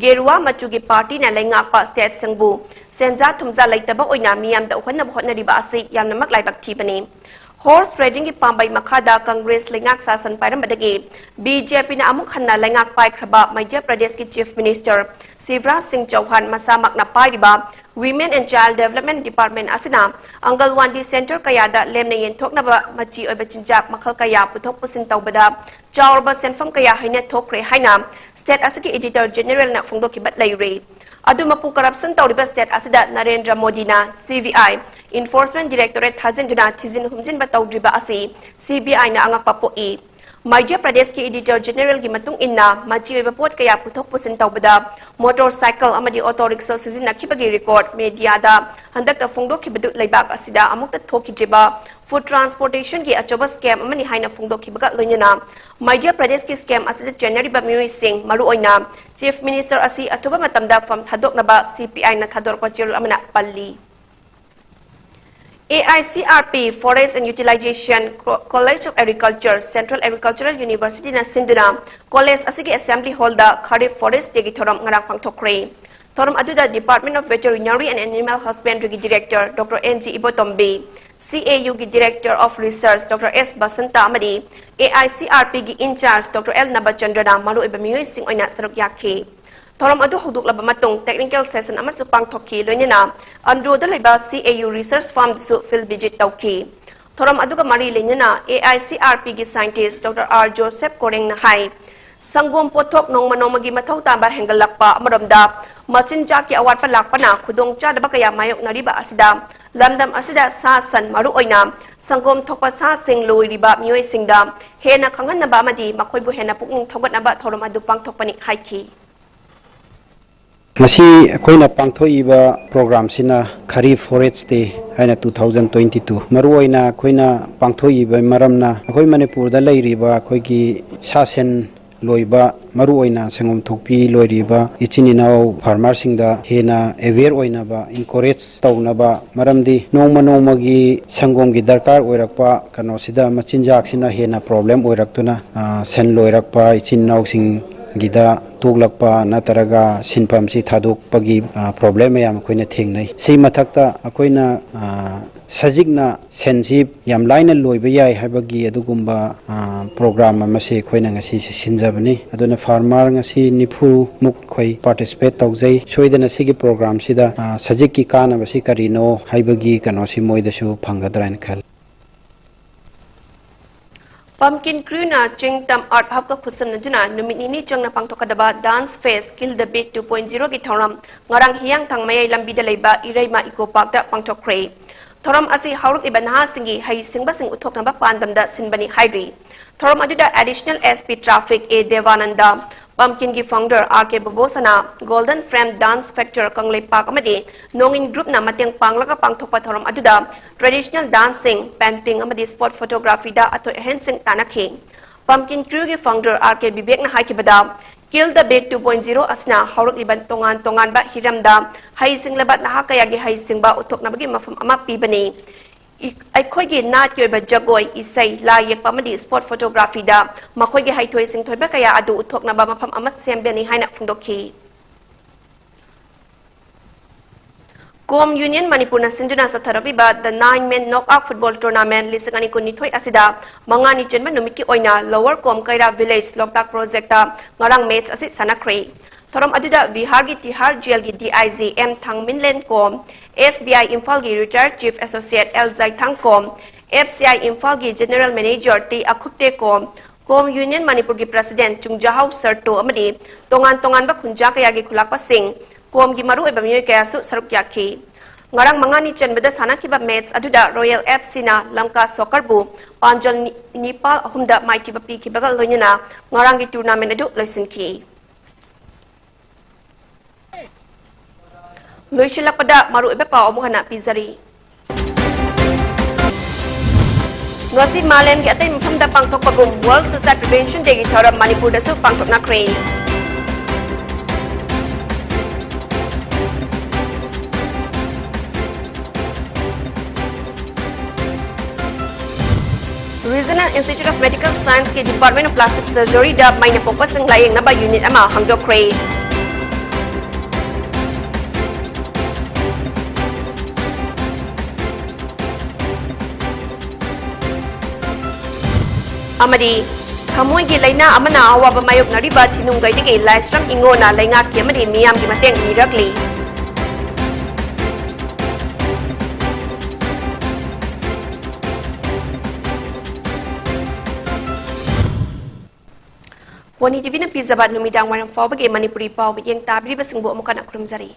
ꯒꯦꯔꯨꯋꯥ ꯃꯆꯨꯒꯤ partyꯅ ꯂꯩꯉꯥꯛꯄ stateꯁꯤꯡꯕꯨ ꯁꯦꯟꯖꯥ ꯊꯨꯝꯖꯥ ꯂꯩꯇꯕ ꯑꯣꯏꯅ ꯃꯤꯌꯥꯝꯗ ꯎꯍꯟꯅꯕ ꯍꯣꯠꯅꯔꯤꯕ ꯑꯁꯤ ꯌꯥꯝꯅꯃꯛ ꯂꯥꯏꯕꯛ ꯊꯤꯕꯅꯤ꯫ Horse tradingꯒꯤ ꯄꯥꯝꯕꯩ ꯃꯈꯥꯗ Congress ꯂꯩꯉꯥꯛ ꯁꯥꯁꯟ ꯄꯥꯏꯔꯝꯕꯗꯒꯤ BJPꯅ ꯑꯃꯨꯛ ꯍꯟꯅ ꯂꯩꯉꯥꯛ ꯄꯥꯏꯈ꯭ꯔꯕ ꯃꯙ꯭ꯌ ꯄ꯭ꯔꯗꯦꯁꯀꯤ Chief Minister ꯁꯤꯕꯔꯥꯖ ꯁꯤꯡ ꯆꯧꯍꯥꯟ ꯃꯁꯥꯃꯛꯅ ꯄꯥꯏꯔꯤꯕ Women and Child Development Department ꯑꯁꯤꯅ ꯑꯪꯒꯜꯋꯥꯟꯗꯤ centre ꯀꯌꯥꯗ ꯂꯦꯝꯅ ꯌꯦꯟꯊꯣꯛꯅꯕ ꯃꯆꯤ ꯑꯣꯏꯕ ꯆꯤꯟꯖꯥꯛ ꯃꯈꯜ ꯀꯌꯥ ꯄꯨꯊꯣꯛ ꯄꯨꯁꯤꯟ ꯇꯧꯕꯗ ꯆꯥꯎꯔꯕ ꯁꯦꯟꯐꯝ ꯀꯌꯥ ꯍꯩꯅ ꯊꯣꯛꯈ꯭ꯔꯦ ꯍꯥꯏꯅ state ꯑꯁꯤꯒꯤ Editor Generalꯅ ꯐꯣꯡꯗꯣꯛꯈꯤꯕ ꯂꯩꯔꯦ꯫ ꯑꯗꯨꯃꯛꯄꯨ corruption ꯇꯧꯔꯤꯕ state ꯑꯁꯤꯗ ꯅꯔꯦꯟꯗ꯭ꯔ ꯃꯣꯗꯤꯅ CBI, Enforcement Directorate ꯊꯥꯖꯤꯟꯗꯨꯅ ꯊꯤꯖꯤꯟ ꯍꯨꯝꯖꯤꯟꯕ ꯇꯧꯗ꯭ꯔꯤꯕ ꯑꯁꯤ CBIꯅ ꯑꯉꯛꯄ ꯄꯣꯛꯏ꯫ ꯃꯙ꯭ꯌ ꯄ꯭ꯔꯗꯦꯁꯀꯤ Editor Generalꯒꯤ ꯃꯇꯨꯡ ꯏꯟꯅ ꯃꯆꯤ ꯑꯣꯏꯕ ꯄꯣꯠ ꯀꯌꯥ ꯄꯨꯊꯣꯛ ꯄꯨꯁꯤꯟ ꯇꯧꯕꯗ motorcycle ꯑꯃꯗꯤ auto rickshaw ꯁꯤꯖꯤꯟꯅꯈꯤꯕꯒꯤ record mediaꯗ ꯍꯟꯗꯛꯇ ꯐꯣꯡꯗꯣꯛꯈꯤꯕꯗꯨ ꯂꯩꯕꯥꯛ ꯑꯁꯤꯗ ꯑꯃꯨꯛꯇ ꯊꯣꯛꯈꯤꯗ꯭ꯔꯤꯕ food transportationꯒꯤ ꯑꯆꯧꯕ scam ꯑꯃꯅꯤ ꯍꯥꯏꯅ ꯐꯣꯡꯗꯣꯛꯈꯤꯕꯒ ꯂꯣꯏꯅꯅ ꯃꯙ꯭ꯌ ꯄ꯭ꯔꯗꯦꯁꯀꯤ scam ꯑꯁꯤꯗ ꯆꯦꯟꯅꯔꯤꯕ ꯃꯤꯑꯣꯏꯁꯤꯡ, ꯃꯔꯨꯑꯣꯏꯅ Chief Minister ꯑꯁꯤ ꯑꯊꯨꯕ ꯃꯇꯝꯗ ꯐꯝ ꯊꯥꯗꯣꯛꯅꯕ CPIꯅ ꯊꯥꯗꯣꯔꯛꯄ ꯆꯦꯔꯣꯜ ꯑꯃꯅ ꯄꯜꯂꯤ꯫ AICRP Forest and Utilization Co-, College of Agriculture, Central Agricultural Universityꯅ ꯁꯤꯟꯗꯨꯅ college ꯑꯁꯤꯒꯤ Assembly Hallꯗ Kharif Forest Dayꯒꯤ ꯊꯧꯔꯝ ꯉꯔꯥꯡ ꯄꯥꯡꯊꯣꯛꯈ꯭ꯔꯦ꯫ ꯊꯧꯔꯝ ꯑꯗꯨꯗ Department of Veterinary and Animal Husbandryꯒꯤ Director Doctor N G Ibotombi, CAUꯒꯤ Director of Research Doctor S Basanta ꯑꯃꯗꯤ AICRPꯒꯤ in charge Doctor L ꯅꯕꯆꯟꯗ꯭ꯔꯅ ꯃꯔꯨꯑꯣꯏꯕ ꯃꯤꯑꯣꯏꯁꯤꯡ ꯑꯣꯏꯅ ꯁꯔꯨꯛ ꯌꯥꯈꯤ꯫ ꯊꯧꯔꯝ ꯑꯗꯨ ꯍꯧꯗꯣꯛꯂꯕ ꯃꯇꯨꯡ technical session ꯑꯃꯁꯨ ꯄꯥꯡꯊꯣꯛꯈꯤ, ꯂꯣꯏꯅꯅ ꯑꯟꯗ꯭ꯔꯣꯗ ꯂꯩꯕ CAU research farmꯗꯁꯨ field visit ꯇꯧꯈꯤ꯫ ꯊꯧꯔꯝ ꯑꯗꯨꯒ ꯃꯔꯤ ꯂꯩꯅꯅ A I C R P ꯒꯤ scientist Doctor R Joseph ꯀꯣꯔꯦꯡꯅ ꯍꯥꯏ, ꯁꯪꯒꯣꯝ ꯄꯣꯠꯊꯣꯛ ꯅꯣꯡꯃ ꯅꯣꯡꯃꯒꯤ ꯃꯊꯧ ꯇꯥꯕ ꯍꯦꯟꯒꯠꯂꯛꯄ ꯑꯃꯔꯣꯝꯗ ꯃꯆꯤꯟꯖꯥꯛꯀꯤ ꯑꯋꯥꯠꯄ ꯂꯥꯛꯄꯅ ꯈꯨꯗꯣꯡꯆꯥꯗꯕ ꯀꯌꯥ ꯃꯥꯌꯣꯛꯅꯔꯤꯕ ꯑꯁꯤꯗ ꯂꯝꯗꯝ ꯑꯁꯤꯗ ꯁꯥ ꯁꯟ, ꯃꯔꯨꯑꯣꯏꯅ ꯁꯪꯒꯣꯝ ꯊꯣꯛꯄ ꯁꯥꯁꯤꯡ ꯂꯣꯏꯔꯤꯕ ꯃꯤꯑꯣꯏꯁꯤꯡꯗ ꯍꯦꯟꯅ ꯈꯪꯍꯟꯅꯕ ꯑꯃꯗꯤ ꯃꯈꯣꯏꯕꯨ ꯍꯦꯟꯅ ꯄꯨꯛꯅꯤꯡ ꯊꯧꯒꯠꯅꯕ ꯊꯧꯔꯝ ꯑꯗꯨ ꯄꯥꯡꯊꯣꯛꯄꯅꯤ ꯍꯥꯏꯈꯤ꯫ ꯉꯁꯤ ꯑꯩꯈꯣꯏꯅ ꯄꯥꯡꯊꯣꯛꯏꯕ programꯁꯤꯅ Kharif Forage Day ꯍꯥꯏꯅ two thousand twenty two꯫ ꯃꯔꯨꯑꯣꯏꯅ ꯑꯩꯈꯣꯏꯅ ꯄꯥꯡꯊꯣꯛꯏꯕ ꯃꯔꯝꯅ ꯑꯩꯈꯣꯏ ꯃꯅꯤꯄꯨꯔꯗ ꯂꯩꯔꯤꯕ ꯑꯩꯈꯣꯏꯒꯤ ꯁꯥ ꯁꯟ ꯂꯣꯏꯕ, ꯃꯔꯨꯑꯣꯏꯅ ꯁꯪꯒꯣꯝ ꯊꯣꯛꯄꯤ ꯂꯣꯏꯔꯤꯕ ꯏꯆꯤꯟ ꯏꯅꯥꯎ farmerꯁꯤꯡꯗ ꯍꯦꯟꯅ aware ꯑꯣꯏꯅꯕ, encourage ꯇꯧꯅꯕ, ꯃꯔꯝꯗꯤ ꯅꯣꯡꯃ ꯅꯣꯡꯃꯒꯤ ꯁꯪꯒꯣꯝꯒꯤ ꯗꯔꯀꯥꯔ ꯑꯣꯏꯔꯛꯄ ꯀꯩꯅꯣꯁꯤꯗ ꯃꯆꯤꯟꯖꯥꯛꯁꯤꯅ ꯍꯦꯟꯅ problem ꯑꯣꯏꯔꯛꯇꯨꯅ, ꯑ, ꯁꯟ ꯂꯣꯏꯔꯛꯄ ꯏꯆꯤꯟ ꯏꯅꯥꯎꯁꯤꯡꯒꯤꯗ ꯇꯣꯛꯂꯛꯄ ꯅꯠꯇ꯭ꯔꯒ ꯁꯤꯟꯐꯝꯁꯤ ꯊꯥꯗꯣꯛꯄꯒꯤ, ꯑ, problem ꯃꯌꯥꯝ ꯑꯩꯈꯣꯏꯅ ꯊꯦꯡꯅꯩ꯫ ꯁꯤ ꯃꯊꯛꯇ ꯑꯩꯈꯣꯏꯅ, ꯑ, ꯁꯖꯤꯛꯅ ꯁꯟꯁꯤ ꯌꯥꯝ ꯂꯥꯏꯅ ꯂꯣꯏꯕ ꯌꯥꯏ ꯍꯥꯏꯕꯒꯤ ꯑꯗꯨꯒꯨꯝꯕ, ꯑ, program ꯑꯃꯁꯤ ꯑꯩꯈꯣꯏꯅ ꯉꯁꯤ ꯁꯤꯟꯖꯕꯅꯤ꯫ ꯑꯗꯨꯅ farmer ꯉꯁꯤ ꯅꯤꯐꯨ ꯃꯨꯛ ꯑꯩꯈꯣꯏ participate ꯇꯧꯖꯩ꯫ ꯁꯣꯏꯗꯅ ꯁꯤꯒꯤ programꯁꯤꯗ, ꯑ, ꯁꯖꯤꯛꯀꯤ ꯀꯥꯟꯅꯕꯁꯤ ꯀꯔꯤꯅꯣ ꯍꯥꯏꯕꯒꯤ ꯀꯩꯅꯣꯁꯤ ꯃꯣꯏꯗꯁꯨ ꯐꯪꯒꯗ꯭ꯔꯥ ꯍꯥꯏꯅ ꯈꯜꯂꯤ꯫ Pumpkin Crewꯅ ꯆꯤꯡ ꯇꯝ Art Hubꯀ ꯈꯨꯠꯁꯝꯅꯗꯨꯅ ꯅꯨꯃꯤꯠ ꯅꯤꯅꯤ ꯆꯪꯅ ꯄꯥꯡꯊꯣꯛꯀꯗꯕ Dance Fest Kill the Beat two point zero ꯒꯤ ꯊꯧꯔꯝ ꯉꯔꯥꯡ ꯍꯤꯌꯥꯡꯊꯥꯡ ꯃꯌꯥꯏ ꯂꯝꯕꯤꯗ ꯂꯩꯕ ꯏꯔꯩꯃ Eco Parkꯇ ꯄꯥꯡꯊꯣꯛꯈ꯭ꯔꯦ꯫ ꯊꯧꯔꯝ ꯑꯁꯤ ꯍꯧꯔꯛꯂꯤꯕ ꯅꯍꯥꯁꯤꯡꯒꯤ ꯍꯩꯁꯤꯡꯕꯁꯤꯡ ꯎꯠꯊꯣꯛꯅꯕ ꯄꯥꯟꯗꯝꯗ ꯁꯤꯟꯕꯅꯤ ꯍꯥꯏꯔꯤ꯫ ꯊꯧꯔꯝ ꯑꯗꯨꯗ Additional S P Traffic A ꯗꯦꯕꯥꯅꯟꯗ, Pumpkinꯒꯤ founder R K ꯕꯣꯕꯣꯁꯅꯥ, Golden Frame Dance Factor Kangleipak ꯑꯃꯗꯤ ꯅꯣꯡꯏꯟ Groupꯅ ꯃꯇꯦꯡ ꯄꯥꯡꯂꯒ ꯄꯥꯡꯊꯣꯛꯄ ꯊꯧꯔꯝ ꯑꯗꯨꯗ traditional dancing, painting ꯑꯃꯗꯤ spot photographyꯗ ꯑꯊꯣꯏ ꯑꯍꯦꯟꯁꯤꯡ ꯇꯥꯟꯅꯈꯤ꯫ Pumpkin Crewꯒꯤ founder R K ꯕꯤꯕꯦꯛꯅ ꯍꯥꯏꯈꯤꯕꯗ, Kill the Beat two point zero ꯑꯁꯤꯅ ꯍꯧꯔꯛꯂꯤꯕ ꯇꯣꯉꯥꯟ ꯇꯣꯉꯥꯟꯕ ꯍꯤꯔꯝꯗ ꯍꯩꯁꯤꯡꯂꯕ ꯅꯍꯥ ꯀꯌꯥꯒꯤ ꯍꯩꯁꯤꯡꯕ ꯎꯠꯊꯣꯛꯅꯕꯒꯤ ꯃꯐꯝ ꯑꯃ ꯄꯤꯕꯅꯤ꯫ ꯏ-, ꯑꯩꯈꯣꯏꯒꯤ ꯅꯥꯠꯀꯤ ꯑꯣꯏꯕ ꯖꯒꯣꯏ, ꯏꯁꯩ, ꯂꯥꯏ ꯌꯦꯛꯄ ꯑꯃꯗꯤ spot photographyꯗ ꯃꯈꯣꯏꯒꯤ ꯍꯩꯊꯣꯏ ꯁꯤꯡꯊꯣꯏꯕ ꯀꯌꯥ ꯑꯗꯨ ꯎꯠꯊꯣꯛꯅꯕ ꯃꯐꯝ ꯑꯃ ꯁꯦꯝꯕꯅꯤ ꯍꯥꯏꯅ ꯐꯣꯡꯗꯣꯛꯈꯤ꯫ ꯀꯣꯝ Union ꯃꯅꯤꯄꯨꯔꯅ ꯁꯤꯟꯗꯨꯅ ꯆꯠꯊꯔꯛꯂꯤꯕ The Nine Men Knockout Football Tournament ꯂꯤꯁꯤꯡ ꯑꯅꯤ ꯀꯨꯟꯅꯤꯊꯣꯏ ꯑꯁꯤꯗ ꯃꯉꯥꯅꯤ ꯆꯟꯕ ꯅꯨꯃꯤꯠꯀꯤ ꯑꯣꯏꯅ Lower ꯀꯣꯝ ꯀꯩꯔꯥ Village ꯂꯣꯛꯇꯥꯛ Projectꯇ ꯉꯔꯥꯡ match ꯑꯁꯤ ꯁꯥꯟꯅꯈ꯭ꯔꯦ꯫ ꯊꯧꯔꯝ ꯑꯗꯨꯗ ꯕꯤꯍꯥꯔꯒꯤ ꯇꯤꯍꯥꯔ jailꯒꯤ D I G M Thangminlen Kom, S B I ꯏꯝꯐꯥꯜꯒꯤ retired chief associate L Jaithang Kom, F C I ꯏꯝꯐꯥꯜꯒꯤ general manager T Akhupte Kom, Kom union ꯃꯅꯤꯄꯨꯔꯒꯤ ꯄ꯭ꯔꯁꯤꯗꯦꯟꯠ ꯆꯨꯡꯖꯥꯍꯧ ꯁꯔꯇꯣ ꯑꯃꯗꯤ ꯇꯣꯉꯥꯟ ꯇꯣꯉꯥꯟꯕ ꯈꯨꯟꯖꯥ ꯀꯌꯥꯒꯤ ꯈꯨꯂꯥꯛꯄꯁꯤꯡ, ꯀꯣꯝꯒꯤ ꯃꯔꯨꯑꯣꯏꯕ ꯃꯤꯑꯣꯏ ꯀꯌꯥꯁꯨ ꯁꯔꯨꯛ ꯌꯥꯈꯤ꯫ ꯉꯔꯥꯡ ꯃꯉꯥꯅꯤ ꯆꯟꯕꯗ ꯁꯥꯟꯅꯈꯤꯕ ꯃꯦꯆ ꯑꯗꯨꯗ ꯔꯣꯌꯦꯜ ꯑꯦꯐ ꯁꯤꯅ ꯂꯪꯀꯥ ꯁꯣꯀꯔꯕꯨ ꯄꯥꯟꯖꯜ ꯅꯤ-, ꯅꯤꯄꯥꯜ ꯑꯍꯨꯝꯗ ꯃꯥꯏꯊꯤꯕ ꯄꯤꯈꯤꯕꯒ ꯂꯣꯏꯅꯅ ꯉꯔꯥꯡꯒꯤ ꯇꯨꯔꯅꯥꯃꯦꯟ ꯑꯗꯨ ꯂꯣꯏꯁꯤꯟꯈꯤ꯫ ꯂꯣꯏꯁꯤꯜꯂꯛꯄꯗ ꯃꯔꯨꯑꯣꯏꯕ ꯄꯥꯎ ꯑꯃꯨꯛ ꯍꯟꯅ ꯄꯤꯖꯔꯤ꯫ ꯉꯁꯤ ꯃꯥꯂꯦꯝꯒꯤ ꯑꯇꯩ ꯃꯐꯝꯗ ꯄꯥꯡꯊꯣꯛꯄꯒꯨꯝ World Suicide Prevention Dayꯒꯤ ꯊꯧꯔꯝ ꯃꯅꯤꯄꯨꯔꯗꯁꯨ ꯄꯥꯡꯊꯣꯛꯅꯈ꯭ꯔꯦ꯫ Regional Institute of Medical Scienceꯀꯤ Department of Plastic Surgeryꯗ main ꯄꯣꯛꯄꯁꯤꯡ ꯂꯥꯌꯦꯡꯅꯕ unit ꯑꯃ ꯍꯥꯡꯗꯣꯛꯈ꯭ꯔꯦ꯫ ꯑꯃꯗꯤ ꯊꯃꯣꯏꯒꯤ ꯂꯥꯏꯅꯥ ꯑꯃꯅ ꯑꯋꯥꯕ ꯃꯥꯌꯣꯛꯅꯔꯤꯕ ꯊꯤꯅꯨꯡꯒꯩꯗꯒꯤ ꯂꯥꯏꯁ꯭ꯔꯝ ꯏꯉꯣꯅ ꯂꯩꯉꯥꯛꯀꯤ ꯑꯃꯗꯤ ꯃꯤꯌꯥꯝꯒꯤ ꯃꯇꯦꯡ ꯅꯤꯔꯛꯂꯤ꯫ ꯋꯥꯅꯤ ꯇꯤꯚꯤꯅ ꯄꯤꯖꯕ ꯅꯨꯃꯤꯗꯥꯡ ꯋꯥꯏꯔꯝ ꯐꯥꯎꯕꯒꯤ ꯃꯅꯤꯄꯨꯔꯤ ꯄꯥꯎ ꯃꯤꯠꯌꯦꯡ ꯇꯥꯕꯤꯔꯤꯕꯁꯤꯡꯕꯨ ꯑꯃꯨꯛ ꯍꯟꯅ ꯈꯨꯔꯨꯝꯖꯔꯤ꯫